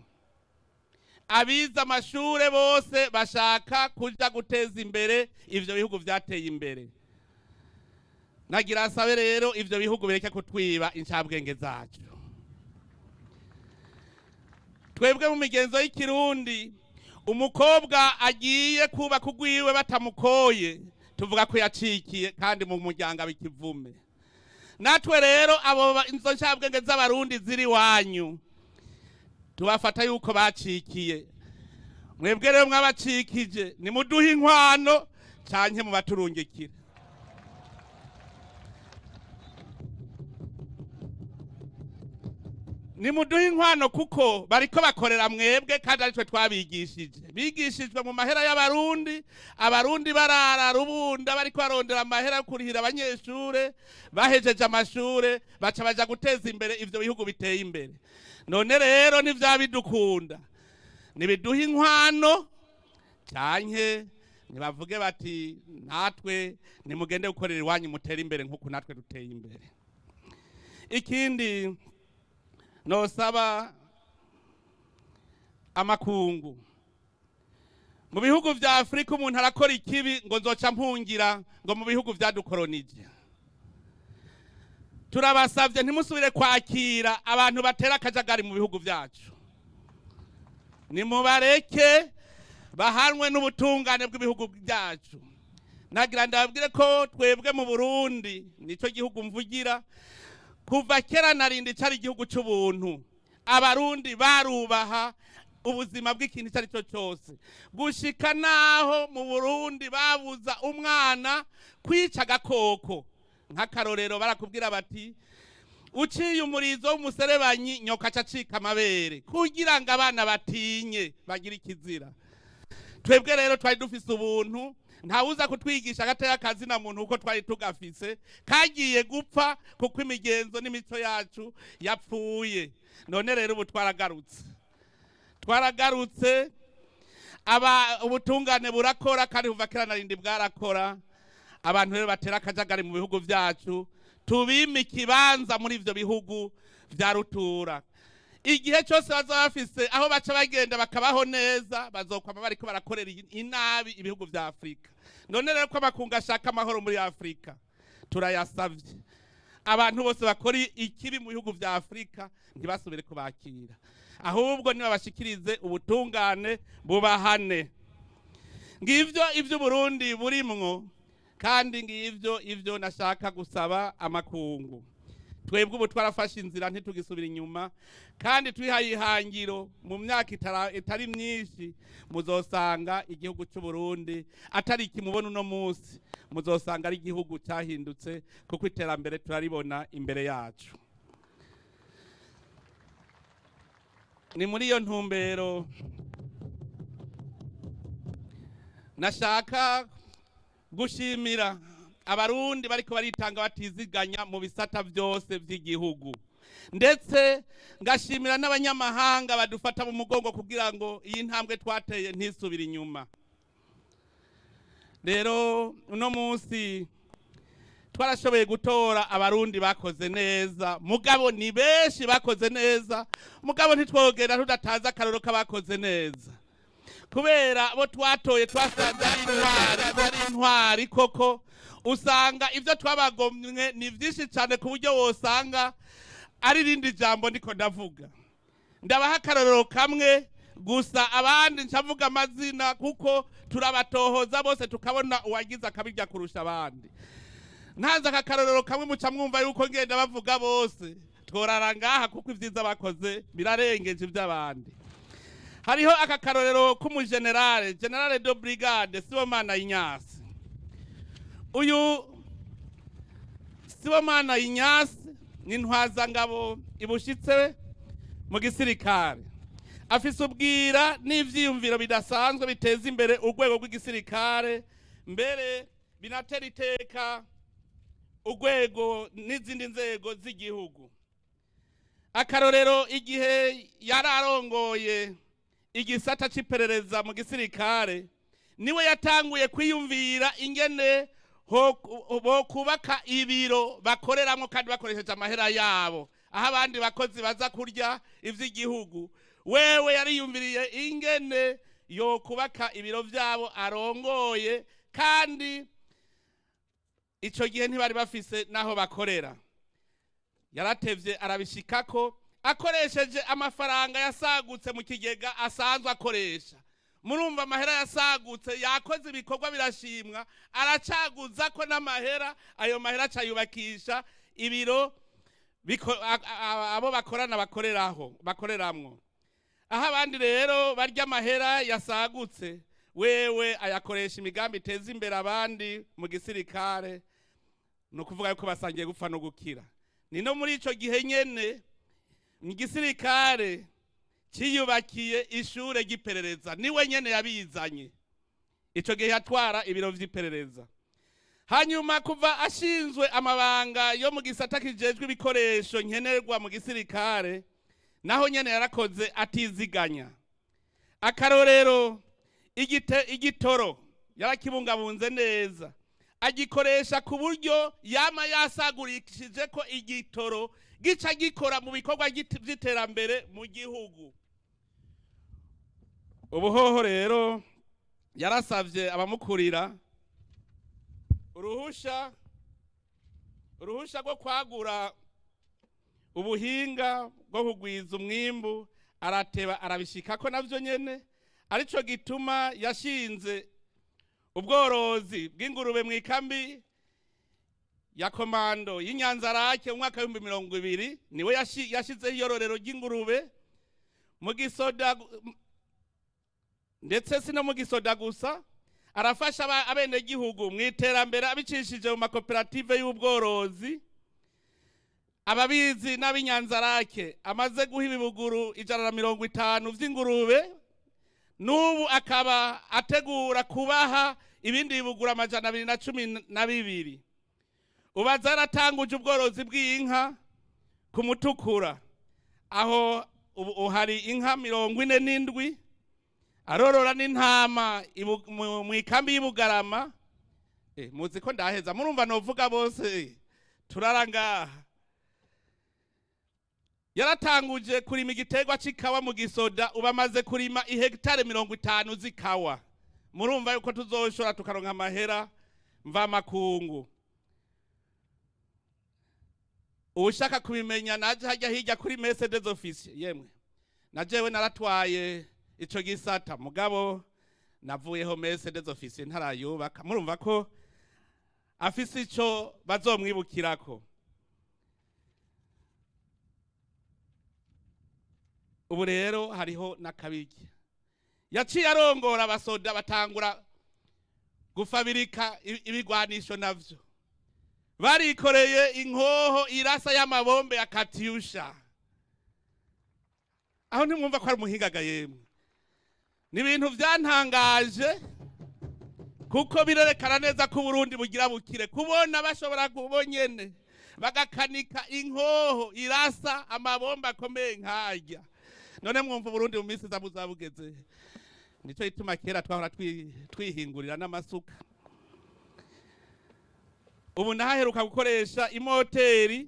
Abize amashure bose bashaka kuja guteza imbere ivyo bihugu vyateye imbere. Nagira nsabe rero ivyo bihugu bireke kutwiba incabwenge zacu. Twebwe mu migenzo y'ikirundi, umukobwa agiye kubaka ugwiwe batamukoye, tuvuga ko yacikiye kandi mu muryango abikivume. Natwe rero abo inzo ncabwenge z'abarundi ziri wanyu tubafata yuko bacikiye. Mwebwe rero mwabacikije, nimuduhe inkwano canke mubaturungikire. Nimuduhe inkwano kuko bariko bakorera mwebwe kandi aritwe twabigishije. Bigishijwe mu mahera y'abarundi, abarundi barara rubunda bariko barondera amahera yo kurihira abanyeshure, bahejeje amashure baca baja guteza imbere ivyo bihugu biteye imbere. None rero ntivyabidukunda, nibiduhe inkwano canke nibavuge bati natwe nimugende gukorera iwanyu mutere imbere nkuko natwe duteye imbere. Ikindi nosaba amakungu, mu bihugu vya Afrika umuntu arakora ikibi ngo nzoca mpungira ngo mu bihugu vyadukoronije. Turabasavye ntimusubire kwakira abantu batera akajagari mu bihugu vyacu. Nimubareke bahanwe n'ubutungane bw'ibihugu byacu. Nagira ndababwire ko twebwe mu Burundi nico gihugu mvugira, kuva kera narindi cari igihugu c'ubuntu. Abarundi barubaha ubuzima bw'ikintu icari cyo cyose, gushika naho mu Burundi babuza umwana kwica agakoko. Nk'akarorero barakubwira bati uciye umurizo w'umuserebanyi nyoka acacika amabere, kugira ngo abana batinye bagire ikizira. Twebwe rero twari dufise ubuntu, ntawuza kutwigisha agateka kazina muntu uko twari tugafise, kagiye gupfa kuko imigenzo n'imico yacu yapfuye. None rero ubu twaragarutse, twaragarutse, aba ubutungane burakora kandi kuva kera narindi bwarakora. Abantu rero batera akajagari mu bihugu vyacu, tubime ikibanza muri ivyo bihugu vya rutura. Igihe cyose bazaba bafise aho baca bagenda bakabaho neza, bazokwama bariko barakorera inabi ibihugu vya Afrika. None rero ko amakungu ashaka amahoro muri Afrika, turayasavye abantu bose bakora ikibi mu bihugu vya Afrika ntibasubire kubakira, ahubwo nibabashikirize ubutungane bubahane. Ngivyo ivyo Burundi burimwo, kandi ngivyo ivyo nashaka gusaba amakungu. Twebwe ubu twarafashe inzira ntitugisubira inyuma, kandi twihaye ihangiro mu myaka itari myinshi muzosanga igihugu cy'u Burundi atari ikimubona uno munsi, muzosanga ari igihugu cyahindutse kuko iterambere turaribona imbere yacu. Ni muri iyo ntumbero nashaka gushimira abarundi bariko baritanga batiziganya mu bisata byose by'igihugu, ndetse ngashimira n'abanyamahanga badufata mu mugongo kugira ngo iyi ntambwe twateye ntisubire inyuma. Rero uno munsi twarashoboye gutora abarundi bakoze neza, mugabo ni benshi bakoze neza, mugabo ntitwogera tudataza akaroro k'abakoze neza, kubera bo twatoye twasanze ari intwari koko. Usanga ivyo twabagomwe ni vyinshi cyane ku buryo wosanga ari rindi jambo ndiko ndavuga. Ndabaha akarorero kamwe gusa, abandi ncavuga amazina kuko turabatohoza bose tukabona uwagize akabirya kurusha abandi. Ntanze aka karorero kamwe muca mwumva yuko ngenda bavuga bose, tworara ngaha kuko ivyiza bakoze birarengeje ivy'abandi. Hariho aka karorero k'umugenerale, generale de brigade Sibomana Ignace. Uyu Sibomana Ignace ni ntwazangabo ibushitse mu gisirikare. Afise ubwira n'ivyiyumviro bidasanzwe biteza imbere urwego rw'igisirikare, mbere binatera iteka urwego n'izindi nzego z'igihugu. Akarorero, igihe yararongoye igisata c'iperereza mu gisirikare, niwe yatanguye kwiyumvira ingene bokubaka ibiro bakoreramwo kandi bakoresheje amahera yabo, aho abandi bakozi baza kurya ivy'igihugu. Wewe yariyumviriye ingene yokubaka ibiro vyabo arongoye, kandi ico gihe ntibari bafise naho bakorera. Yaratevye arabishikako akoresheje amafaranga yasagutse mu kigega asanzwe akoresha. Murumva amahera yasagutse, yakoze ibikorwa birashimwa, aracaguza ko n'amahera, ayo mahera acayubakisha ibiro abo bakorana bakoreraho, bakoreramwo. Aho abandi rero barya amahera yasagutse, wewe ayakoresha imigambi iteza imbere abandi mu gisirikare. Ni ukuvuga yuko basangiye gupfa no gukira. Ni no muri ico gihe nyene mu gisirikare ciyubakiye ishure ry'iperereza, niwe nyene yabizanye. Ico gihe yatwara ibiro vy'iperereza. Hanyuma kuva ashinzwe amabanga yo mu gisata kijejwe ibikoresho nkenerwa mu gisirikare, naho nyene yarakoze atiziganya. Akarorero, igitoro yarakibungabunze neza, agikoresha ku buryo yama yasagurishije ko igitoro gica gikora mu bikorwa vy'iterambere mu gihugu. Ubuhoho rero yarasavye abamukurira uruhusha rwo kwagura ubuhinga bwo kugwiza umwimbu, arateba arabishikako navyo nyene. Arico gituma yashinze ubworozi bw'ingurube mu ikambi ya komando y'Inyanzarake mu mwaka w'ibihumbi mirongo ibiri. Niwe yashizeho iyororero ry'ingurube mu gisoda, ndetse si no mu gisoda gusa, arafasha abenegihugu mu iterambere abicishije mu makoperative y'ubworozi. Ababizi n'ab'Inyanzarake amaze guha ibibuguru 150 vy'ingurube, n'ubu akaba ategura kubaha ibindi bibuguru 212. Ubaza yaratanguje ubworozi bw'inka ku Mutukura, aho ubu hari inka 47, arorora n'intama mu ikambi y'Ibugarama. Muzi ko ndaheza, murumva novuga bose turara ngaha. Yaratanguje kurima igiterwa c'ikawa mu gisoda, ubu amaze kurima ihegitare 50 z'ikawa. Murumva yuko tuzoshora tukaronka amahera mvamakungu. Ushaka kubimenya naje hajya hirya kuri Mercedes office. Yemwe, najewe naratwaye ico gisata, mugabo navuyeho Mercedes office ntarayubaka. Murumva ko afise ico bazomwibukirako. Ubu rero hariho n'akabirya yaciye arongora abasoda batangura gufabirika ibigwanisho, navyo barikoreye inkoho irasa y'amabombe ya Katyusha. Aho ntimwumva ko ari umuhingaga? Yemwe, ni ibintu vyantangaje kuko birerekana neza ko Burundi bugira bukire, kubona bashobora kubonyene bagakanika inkoho irasa amabomba akomeye nkarya. None mwumva Burundi mu minsi iza buzabugeze? Nico gituma kera twahora twihingurira n'amasuka. Ubu nahaheruka gukoresha imoteri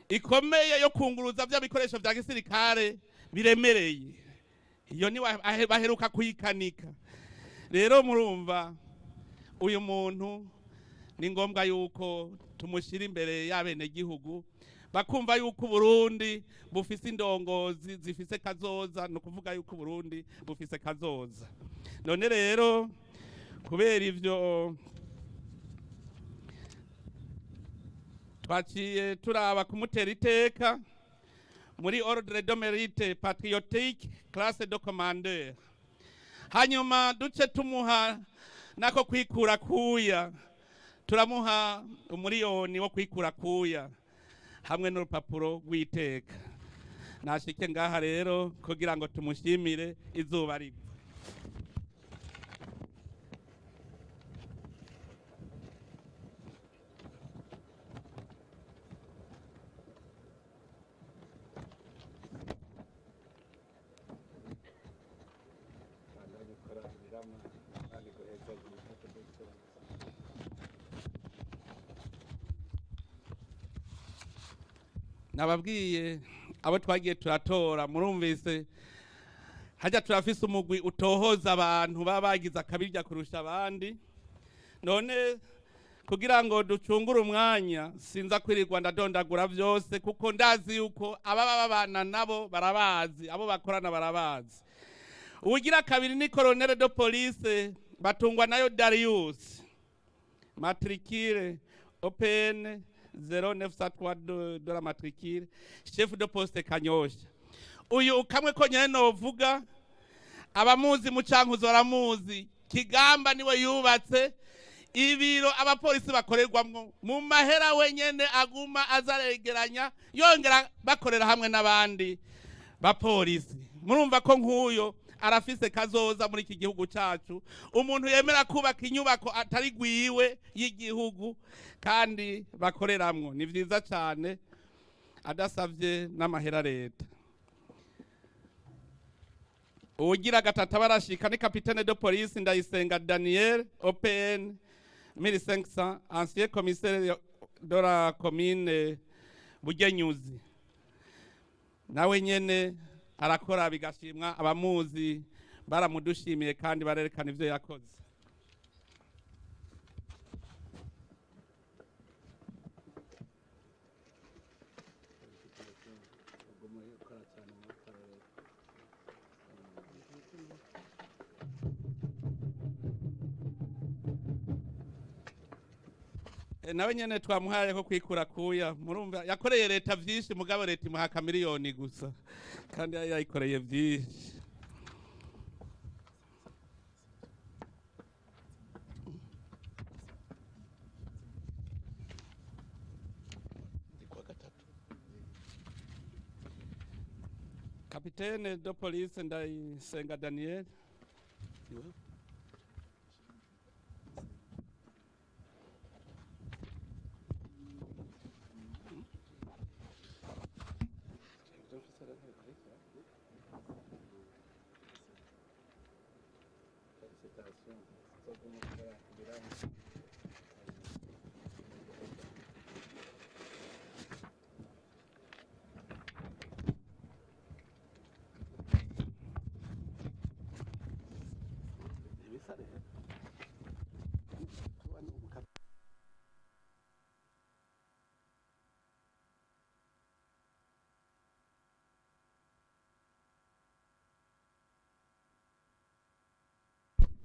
ikomeye yo kunguruza vya bikoresho vya gisirikare biremereye, iyo ni baheruka kuyikanika. Rero murumva uyu muntu ni ngombwa yuko tumushyira imbere y'abenegihugu, bakumva yuko Burundi bufise indongozi zifise kazoza. Ni ukuvuga yuko Burundi bufise kazoza. None rero kubera ivyo twaciye turaba kumutera iteka muri ordre de mérite patriotique classe de commandeur, hanyuma duce tumuha nako kwikura kuya, turamuha umuriyoni wo kwikura kuya hamwe n'urupapuro rw'iteka. Nashike ngaha rero kugira ngo tumushimire izuba riva. Nababwiye abo twagiye turatora, murumvise hajya turafise umugwi utohoza abantu baba bagize akabirya kurusha abandi. None kugira ngo ducungure umwanya, sinza kwirirwa ndadondagura byose, kuko ndazi yuko ababa babana nabo barabazi, abo bakorana barabazi. Ugira kabiri ni colonel de police Batungwa nayo Darius, matricule OPN 0932 de la matricule, chef de poste Kanyosha. Uyu kamwe ko nyene novuga, abamuzi mu Cankuzo baramuzi. Kigamba niwe yubatse ibiro abapolisi bakorerwamwo mu mahera wenyene, aguma azaregeranya yongera bakorera hamwe n'abandi bapolisi. Murumva ko nk'uyo arafise kazoza muri iki gihugu cacu, umuntu yemera kubaka inyubako atari gwiwe y'igihugu kandi bakoreramwo, ni vyiza cane, adasavye n'amahera leta. Ugira gatatu barashika ni capitaine de police Ndayisenga Daniel, OPN 1500, ancien commissaire de la commune Bugenyuzi. Nawe nyene arakora bigashimwa, abamuzi baramudushimiye kandi barerekana ivyo yakoze. Nawe nyene twamuhaye ko kwikura kuya, murumva yakoreye leta vyinshi, mugabo leta imuha kamiliyoni gusa kandi yayikoreye vyinshi. Capitaine de police Ndayisenga Daniel.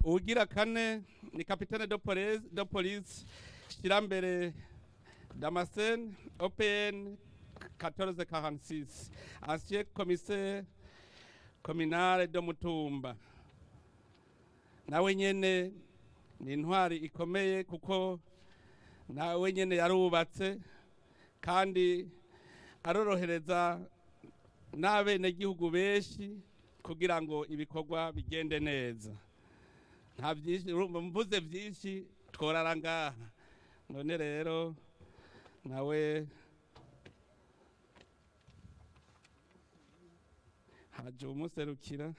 Ugira kane ni capitaine de police Shirambere Damascene, OPN 1446, ancien commissaire communal de Mutumba. Nawe nyene ni intwari ikomeye, kuko nawe nyene yarubatse kandi arorohereza n'abenegihugu benshi kugira ngo ibikorwa bigende neza. Nta byinshi mvuze, byinshi tworara ngaha. None rero nawe haje umuserukira,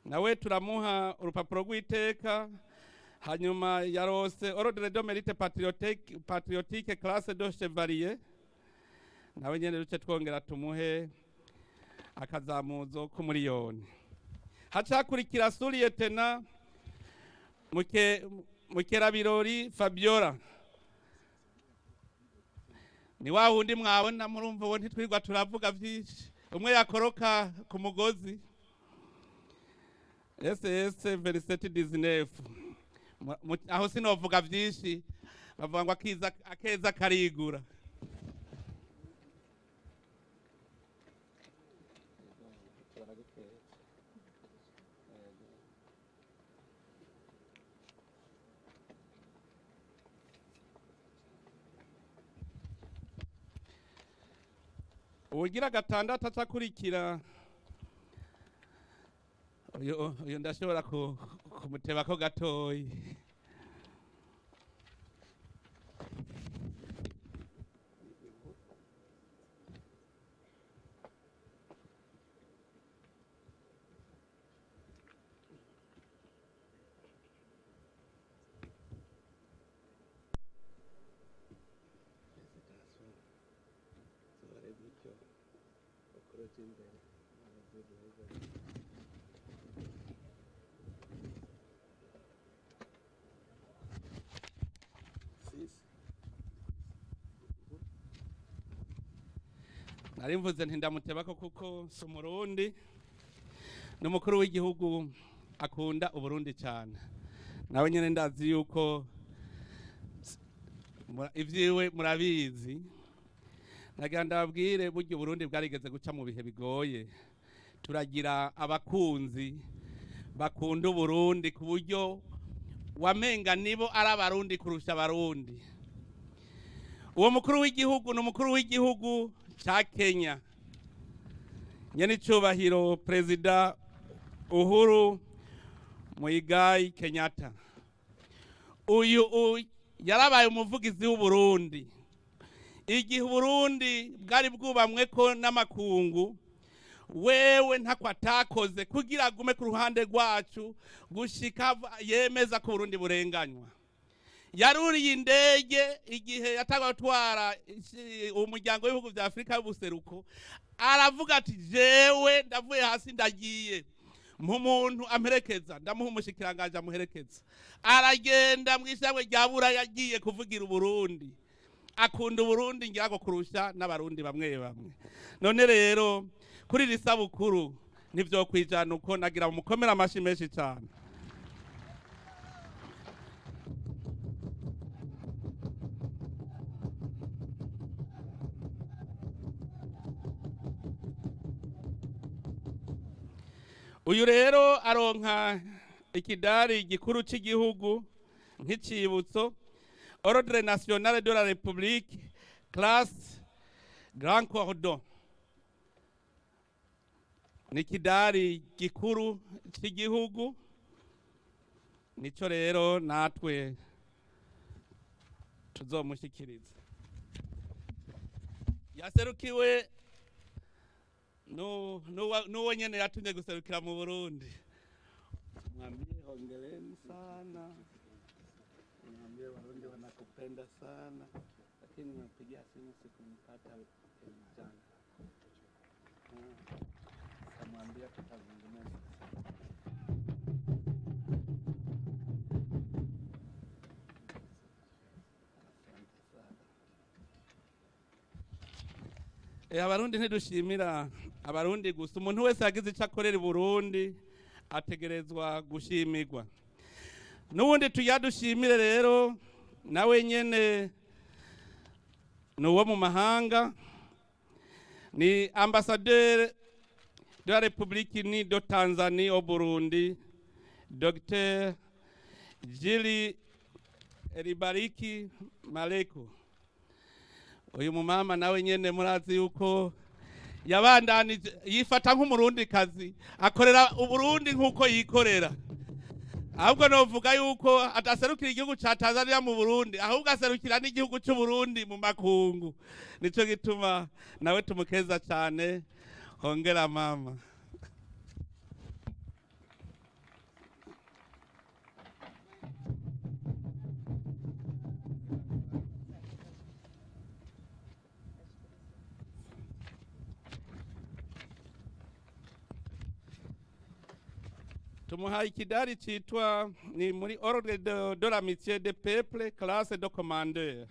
nawe turamuha urupapuro rw'iteka. Hanyuma yarose ordre de mérite patriotique classe de chevalier, nawe nyene duce twongera tumuhe akazamuzo k'umuriyoni. Hacakurikira sous-lieutenant Mukerabirori Fabiola, ni wa wundi mwabona, murumva uwo ntitwirwa turavuga vyinshi, umwe yakoroka ku mugozi. SS 2719, aho sinovuga vyinshi, bavuga ngo akiza akeza karigura. Uwugira gatandatu acakurikira, uyu ndashobora kumutebako gatoyi. Nari mvuze nti ndamutebako kuko si Umurundi, ni umukuru w'igihugu akunda Uburundi cyane. Nawe nyine ndazi yuko ibyiwe murabizi. Nagira ndababwire, burya Uburundi bwarigeze guca mu bihe bigoye, turagira abakunzi bakunda Uburundi ku buryo wamenga nibo ari Abarundi kurusha Abarundi. Uwo mukuru w'igihugu ni umukuru w'igihugu ca Kenya, nyenicubahiro Perezida Uhuru Muigai Kenyatta. Uyu yarabaye umuvugizi w'Uburundi igihe Uburundi bwari bwubamwe ko n'amakungu. Wewe ntako atakoze kugira agume ku ruhande rwacu gushika yemeza ko Uburundi burenganywa. Yaruriye indege igihe yatangwa gutwara umuryango w'ibihugu vya Afrika y'ubuseruko, aravuga ati: "Jewe ndavuye hasi, ndagiye muntu amperekeza, ndamuha umushikiranganji amuherekeza." Aragenda mw'ishyirahamwe rya Buraya, yagiye kuvugira Uburundi. Akunda Uburundi ngira ngo kurusha n'Abarundi bamwe bamwe. None rero kuri iri sabukuru nivyo kwijana uko nagira mukomera amashi menshi cyane. Uyu rero aronka ikidari gikuru cy'igihugu nk'icibutso, Ordre national de la République, classe Grand Cordon. Ni ikidari gikuru cy'igihugu, nico rero natwe tuzomushyikiriza. Yaserukiwe n'uwo nyene yatumye guserukira mu Burundi. Mwambie hongereni sana, mwambie Warundi wanakupenda sana, lakini nimempigia simu sikumpata jana. Kamwambia tutazungumza. Asante sana. Abarundi ntidushimira Abarundi gusa, umuntu wese yagize icyo akorera i Burundi ategerezwa gushimirwa. N'ubundi tuyadushimire rero nawe nyene ni uwo mu mahanga, ni ambassadeur de la République unie de Tanzanie au Burundi, Dr Jili Elibariki Maleko. Uyu mumama nawe nyene murazi yuko yabandanije yifata nk'Umurundi kazi, akorera Uburundi nk'uko yikorera. Ahubwo novuga yuko ataserukira igihugu ca Tanzania mu Burundi, ahubwo aserukira n'igihugu c'u Burundi mu makungu. Nico gituma nawe tumukeza cyane. Hongera mama. Tumuhaye ikidari citwa ni muri Ordre de l'Amitié des Peuples, classe de commandeur.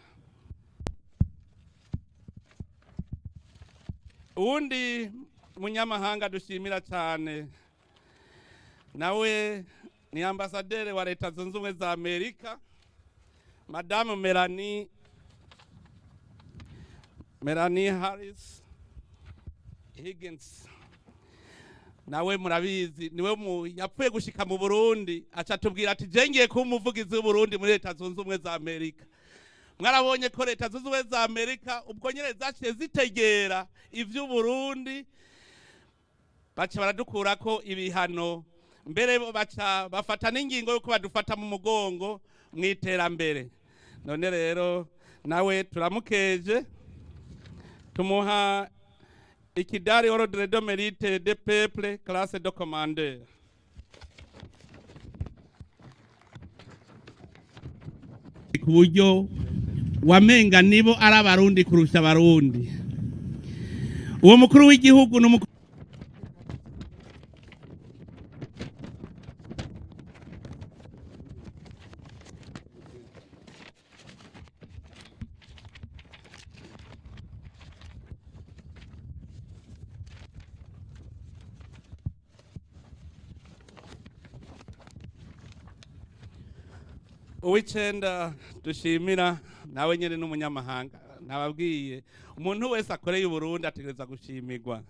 Uwundi munyamahanga dushimira cyane nawe ni ambasaderi wa Leta Zunze Ubumwe za Amerika, Madame Melanie Harris Higgins. Nawe murabizi, niwe mu yapfuye gushika mu Burundi aca tubwira ati: "Je ngiye kuba umuvugizi w'Uburundi muri Leta Zunze Ubumwe za Amerika." Mwarabonye ko Leta Zunze Ubumwe za Amerika ubwo nyene zaciye zitegera ivy'Uburundi, baca baradukurako ibihano, mbere baca bafata n'ingingo yuko badufata mu mugongo mu iterambere. None rero nawe turamukeje, tumuha ikidari Ordre de Mérite de Peuple, classe de commandeur. Ku buryo wamenga nibo ari Abarundi kurusha Abarundi. Uwo mukuru w'igihugu ni umukuru. Uw'icenda dushimira nawe nyene n'umunyamahanga. Nababwiye, umuntu wese akoreye Uburundi ategereza gushimirwa.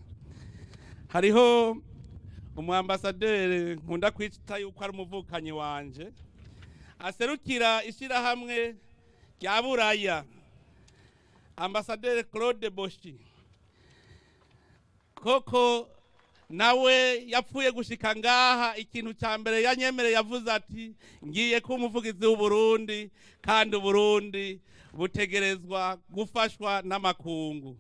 Hariho umuambasaderi nkunda kwita yuko ari umuvukanyi wanje, aserukira ishirahamwe rya Buraya, Ambasaderi Claude Boshi. Koko nawe yapfuye gushika ngaha, ikintu ca mbere yanyemereye yavuze ati: "Ngiye kuba umuvugizi w'Uburundi, kandi Uburundi butegerezwa gufashwa n'amakungu."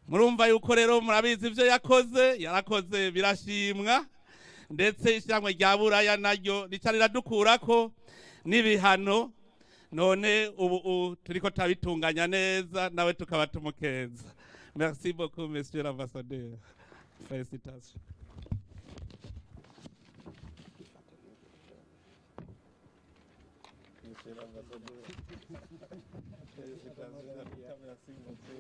Murumva yuko rero murabizi ivyo yakoze, yarakoze birashimwa, ndetse ishyirahamwe rya Buraya naryo rica riradukurako n'ibihano. None ubu turiko turabitunganya neza, nawe tukaba tumukeza. Merci beaucoup, monsieur l'ambassadeur, félicitations. Monsieur l'ambassadeur. Félicitations. Merci beaucoup.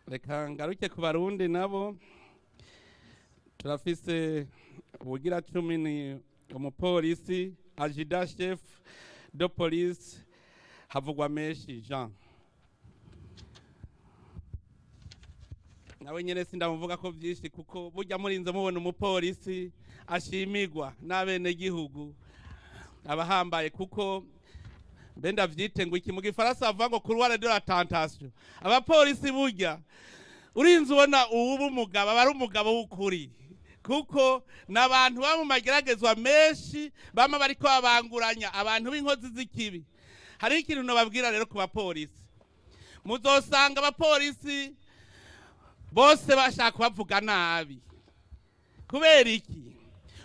Reka ngaruke ku Barundi nabo. Turafise ubugira 10, ni umupolisi adjudant chef de police Havugwa Menshi Jean. Nawe nyene sindamuvuga ko vyinshi, kuko burya murinze mubona umupolisi ashimigwa n'abenegihugu abahambaye, kuko mbe ndavyite ngo iki mu Gifaransa bavuga ngo couloir de la tentation. Abapolisi burya urinze ubona uwuba umugabo aba ari umugabo w'ukuri, kuko n'abantu baba mu mageragezwa menshi, bama bariko babanguranya abantu b'inkozi z'ikibi. Hariho ikintu nobabwira rero ku bapolisi: muzosanga abapolisi bose bashaka kubavuga nabi. Kubera iki?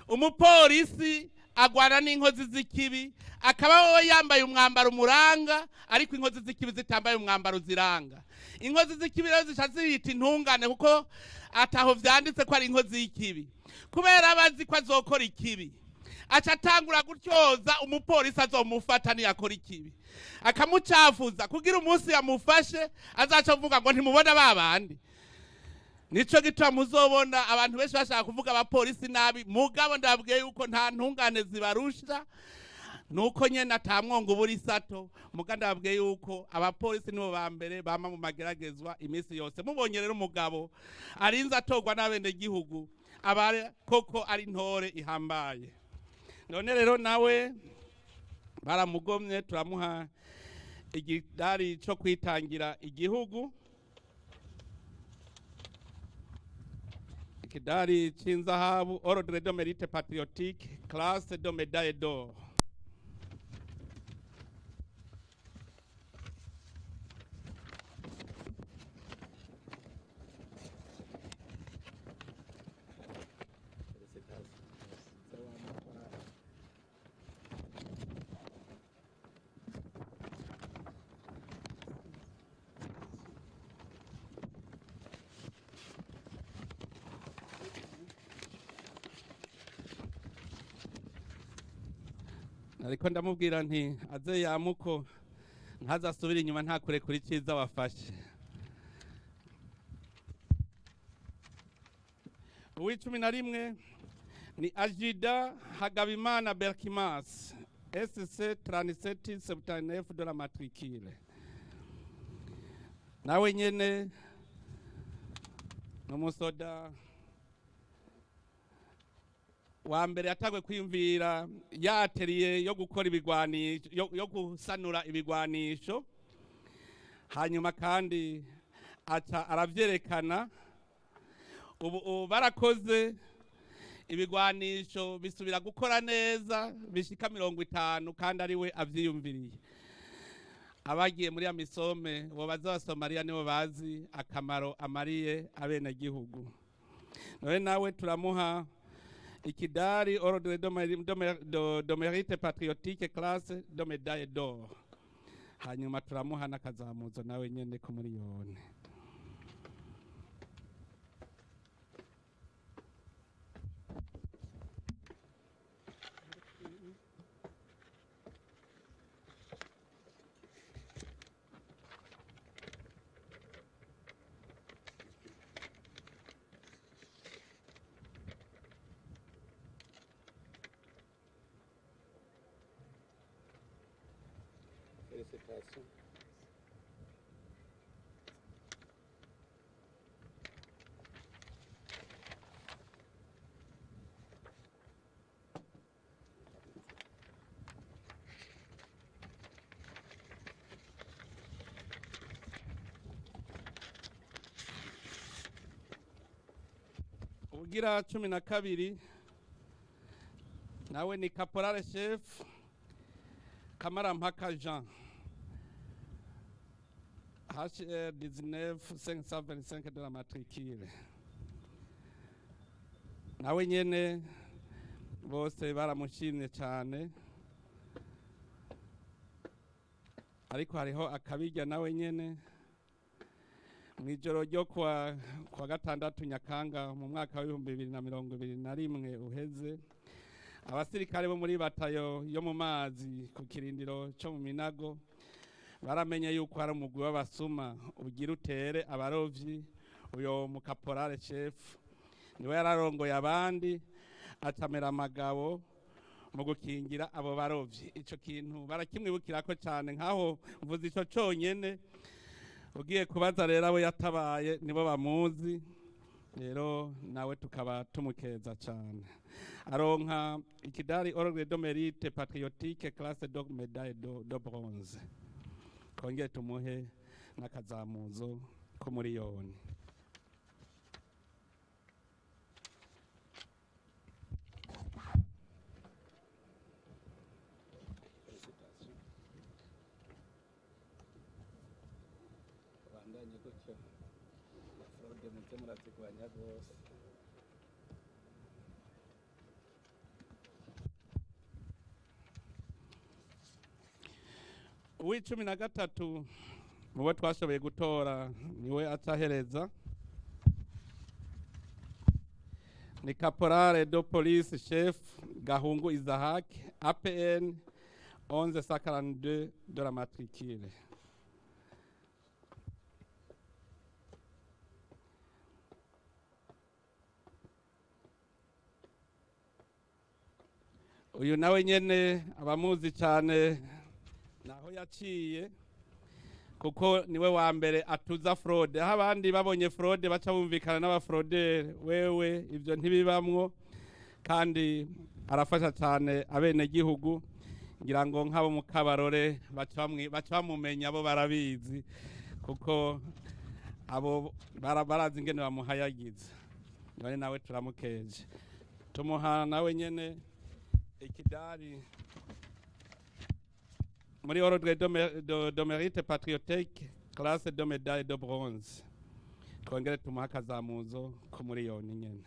Umupolisi agwana n'inkozi z'ikibi, akaba wowe yambaye umwambaro umuranga, ariko inkozi z'ikibi zitambaye umwambaro uziranga. Inkozi z'ikibi rero zica ziyita intungane, kuko ataho vyanditse ko ari inkozi y'ikibi. Kubera abazi ko azokora ikibi, aca atangura gutyoza umupolisi azomufata niyakora ikibi, akamucafuza kugira umunsi yamufashe azaca avuga ngo: "Ntimubona ba bandi." Nico gituma muzobona abantu benshi bashaka kuvuga abapolisi nabi, mugabo ndabwiye yuko nta ntungane zibarusha, nuko nyene atamwongo ubura isato. Muga ndabwiye yuko abapolisi nibo ba mbere bama mu mageragezwa iminsi yose. Mubonye rero umugabo arinze atorwa n'abenegihugu, aba koko ari intore ihambaye. None rero nawe baramugomye, turamuha igidari co kwitangira igihugu, ikidari c'inzahabu, Ordre de Mérite Patriotique, classe de médaille d'or. Ariko ndamubwira nti aze yamuko ntazasubire inyuma, nta kurekura icyiza wafashe. Uw'icumi na rimwe ni Ajida Hagabimana Berkimas, SC 3779 de la matricule. Nawe nyene n'umusoda wa mbere yatangwe kwiyumvira ya atelier yo gukora ibigwanisho, yo gusanura ibigwanisho, hanyuma kandi aca aravyerekana. Ubu barakoze ibigwanisho bisubira gukora neza bishika 50, kandi ari we avyiyumviriye. Abagiye muri ya misome bo baza Somalia nibo bazi akamaro amariye abene gihugu. None nawe turamuha ikidari ordre de mérite patriotique classe de médaille d'or, hanyuma turamuha n'akazamuzo nawe nyene ku miliyoni. Félicitations. Ugira 12 nawe ni caporal chef Kamarampaka Jean, HR 19525 de la matricule. Nawe nyene bose baramushimye cyane, ariko hariho akabirya nawe nyene. Mwijoro ryo kwa gatandatu Nyakanga mu mwaka wa 2021 uheze, abasirikare bo muri batayo yo mu mazi ku kirindiro cyo mu Minago baramenye yuko hari umugwi w'abasuma ugira utere abarovyi. Uyo mu caporal chef niwe yararongoye abandi, acamera amagabo mu gukingira abo barovyi. Ico kintu barakimwibukirako cyane, nkaho mvuze ico conyene. Ugiye kubaza rero abo yatabaye nibo bamuzi, rero nawe tukaba tumukeza cyane. Aronka ikidari ordre de mérite patriotique classe de médaille de bronze. Twongere tumuhe n'akazamuzo ko miliyoni. Bandanye gutyo, fraude muze murazigwanya rwose. Uw'icumi na gatatu mubo twashoboye gutora niwe atahereza ni caporal de police chef Gahungu Isaac, APN 1142 de la matricule. Uyu nawe nyene abamuzi cyane naho yaciye, kuko niwe wa mbere atuza fraude. Aho abandi babonye fraude baca bumvikana n'abafraudeur, wewe ivyo ntibibamwo, kandi arafasha cyane abene gihugu. Ngira ngo nk'abo mu Kabarore baca bamumenya, bo barabizi kuko abo barazi ingene bamuhayagiza. None nawe turamukeje, tumuha nawe nyene ikidari muri ordre de mérite patriotique classe de médaille de bronze. Twongere tumuha akazamuzo ko miliyoni nyene.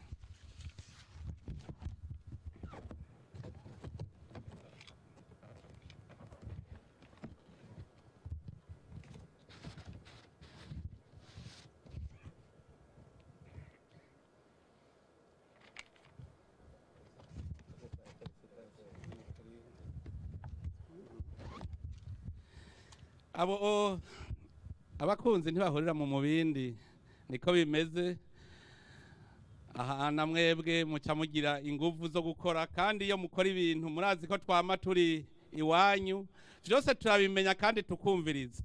Abo abakunzi ntibahurira mu mubindi, niko bimeze. Aha na mwebwe muca mugira inguvu zo gukora, kandi iyo mukora ibintu murazi ko twama turi iwanyu, vyose turabimenya kandi tukumviriza.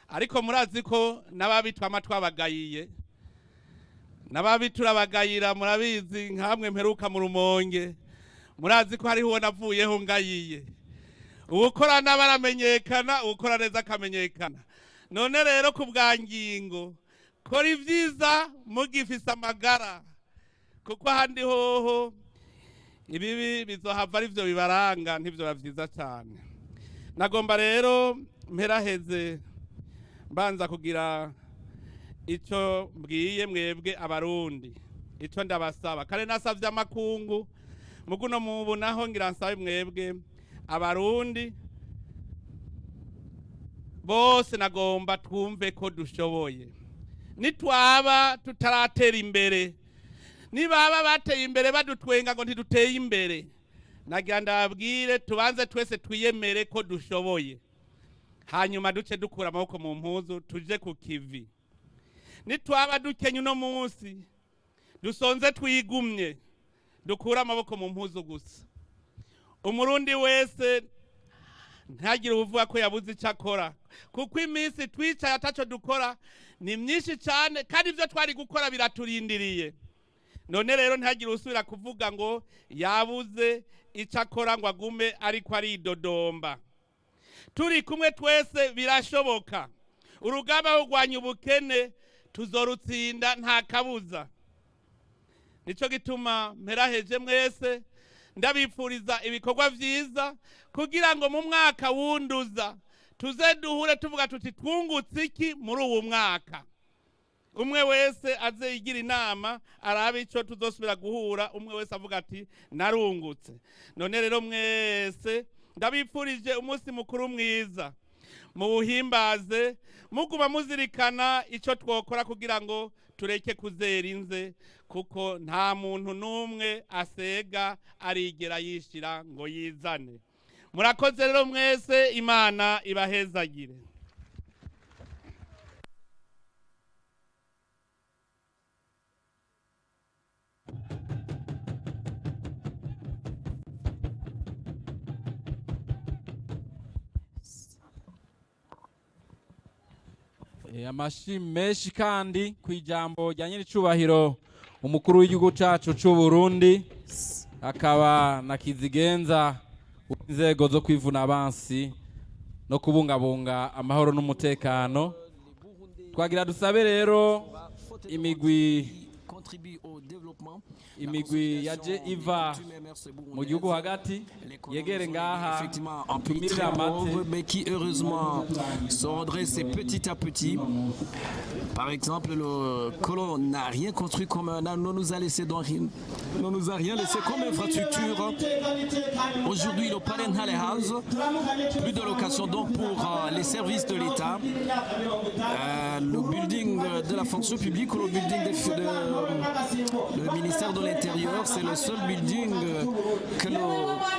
Ariko murazi ko n'ababi twama twabagayiye, n'ababi turabagayira, murabizi nkamwe mperuka mu Rumonge, murazi ko hariho uwo navuyeho ngayiye. Uwukora nabi aramenyekana, uwukora neza akamenyekana. None rero ku bwa ngingo, kora ivyiza mugifise amagara, kuko ahandi hoho ibibi bizohava ari vyo bibaranga, ntivyo vyiza cyane. Nagomba rero mperaheze mbanza kugira ico mbwiye mwebwe Abarundi, ico ndabasaba. Kare nasavye amakungu, muguno mubu naho ngira nsabe mwebwe Abarundi bose, nagomba twumve ko dushoboye. Nitwaba tutaratera imbere, nibaba bateye imbere badutwenga ngo ntiduteye imbere, nagira ndababwire tubanze twese twiyemere ko dushoboye, hanyuma duce dukura amaboko mu mpuzu tuje ku kivi. Nitwaba dukenye uno munsi dusonze twigumye, dukura amaboko mu mpuzu gusa. Umurundi wese ntagire uvuga ko yabuze icyo akora, kuko iminsi twicaye ataco dukora ni myinshi cyane, kandi ibyo twari gukora biraturindiriye. None rero ntagire usubira kuvuga ngo yabuze icyo akora ngo agume ariko aridodomba. Turi kumwe twese birashoboka. Urugamba rwo kurwanya ubukene tuzorutsinda nta kabuza. Nico gituma mperaheje mwese ndabipfuriza ibikorwa vyiza, kugira ngo mu mwaka wunduza tuze duhure tuvuga tuti twungutse iki muri uwu mwaka. Umwe wese aze yigira inama arabe ico tuzosubira guhura, umwe wese avuga ati narungutse. None rero mwese ndabipfurije umunsi mukuru mwiza, muwuhimbaze muguma muzirikana ico twokora kugira ngo tureke kuzera inze, kuko nta muntu n'umwe asega arigera yishira ngo yizane. Murakoze rero mwese, Imana ibahezagire. Amashi menshi kandi ku ijambo rya nyiricubahiro umukuru w'igihugu cacu c'u Burundi, akaba na kizigenza inzego zo kwivuna abansi no kubungabunga amahoro n'umutekano. Twagira dusabe rero imigwi yaje iva mu gihugu hagati yegere ngaha un pays très pauvre, mais qui heureusement se redresse petit à petit. Par exemple, le colon n'a rien construit comme un, ne nous a laissé dans rien, ne nous a rien laissé comme infrastructure. Aujourd'hui, le Palais House, plus de location donc pour les services de l'État, le building de la fonction publique ou le building le ministère de l'Intérieur, c'est le seul building que le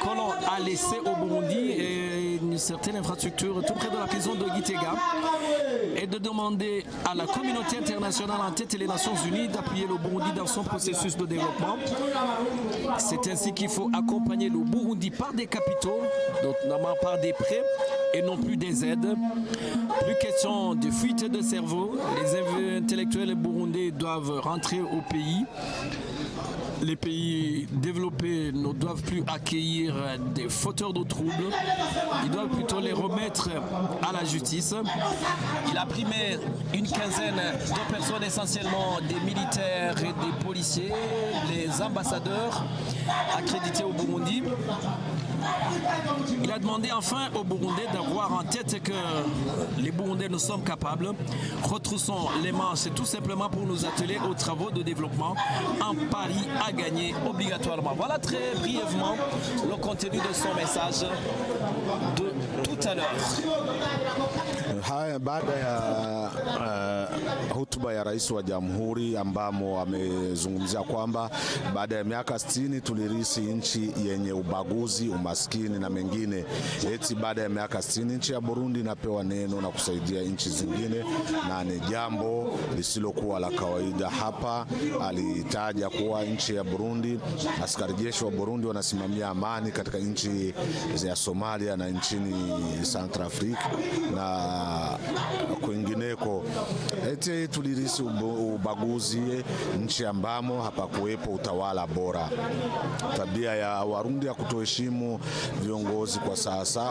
colon a laissé au Burundi, et une certaine infrastructure tout près de la prison de Gitega, et de demander à la communauté internationale en tête et les Nations Unies d'appuyer le Burundi dans son processus de développement. C'est ainsi qu'il faut accompagner le Burundi par des capitaux, notamment par des prêts et non plus des aides. Plus question de fuite de cerveau, les intellectuels burundais doivent rentrer au pays. Les pays développés ne doivent plus accueillir des fauteurs de troubles, ils doivent plutôt les remettre à la justice. Il a primé une quinzaine de personnes, essentiellement des militaires et des policiers, les ambassadeurs accrédités au Burundi. Il a demandé enfin aux Burundais d'avoir en tête que les Burundais nous sommes capables. Retroussons les manches tout simplement pour nous atteler aux travaux de développement. Un pari à gagner obligatoirement. Voilà très brièvement le contenu de son message de tout à l'heure. Haya, baada ya Hotuba ya rais wa jamhuri ambamo amezungumzia kwamba baada ya miaka 60 tulirisi nchi yenye ubaguzi, umaskini na mengine. Eti baada ya miaka 60 nchi ya Burundi inapewa neno na kusaidia nchi zingine, na ni jambo lisilokuwa la kawaida. Hapa alitaja kuwa nchi ya Burundi, askari jeshi wa Burundi wanasimamia amani katika nchi ya Somalia na nchini Centrafrique na kwingineko. Eti tulirisi ubaguzi, nchi ambamo hapakuwepo utawala bora. Tabia ya Warundi ya kutoheshimu viongozi kwa sasa,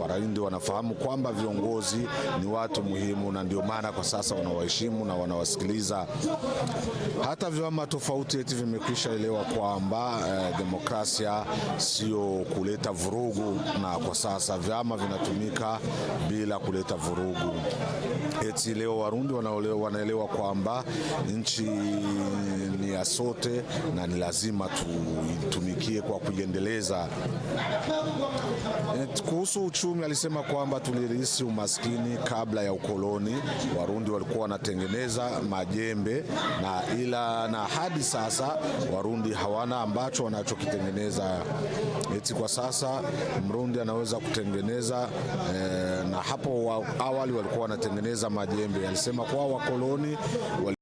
Warundi wanafahamu kwamba viongozi ni watu muhimu, na ndio maana kwa sasa wanawaheshimu na wanawasikiliza. Hata vyama tofauti eti vimekwisha elewa kwamba demokrasia sio kuleta vurugu, na kwa sasa vyama vinatumika bila kuleta vurugu. Eti leo Warundi wanaelewa kwamba nchi ni ya sote na ni lazima tuitumikie kwa kuiendeleza. Kuhusu uchumi alisema kwamba tulirisi umaskini kabla ya ukoloni. Warundi walikuwa wanatengeneza majembe na ila na hadi sasa Warundi hawana ambacho wanachokitengeneza. Eti kwa sasa Mrundi anaweza kutengeneza na hapo awali walikuwa wanatengeneza majembe. Alisema kwa wakoloni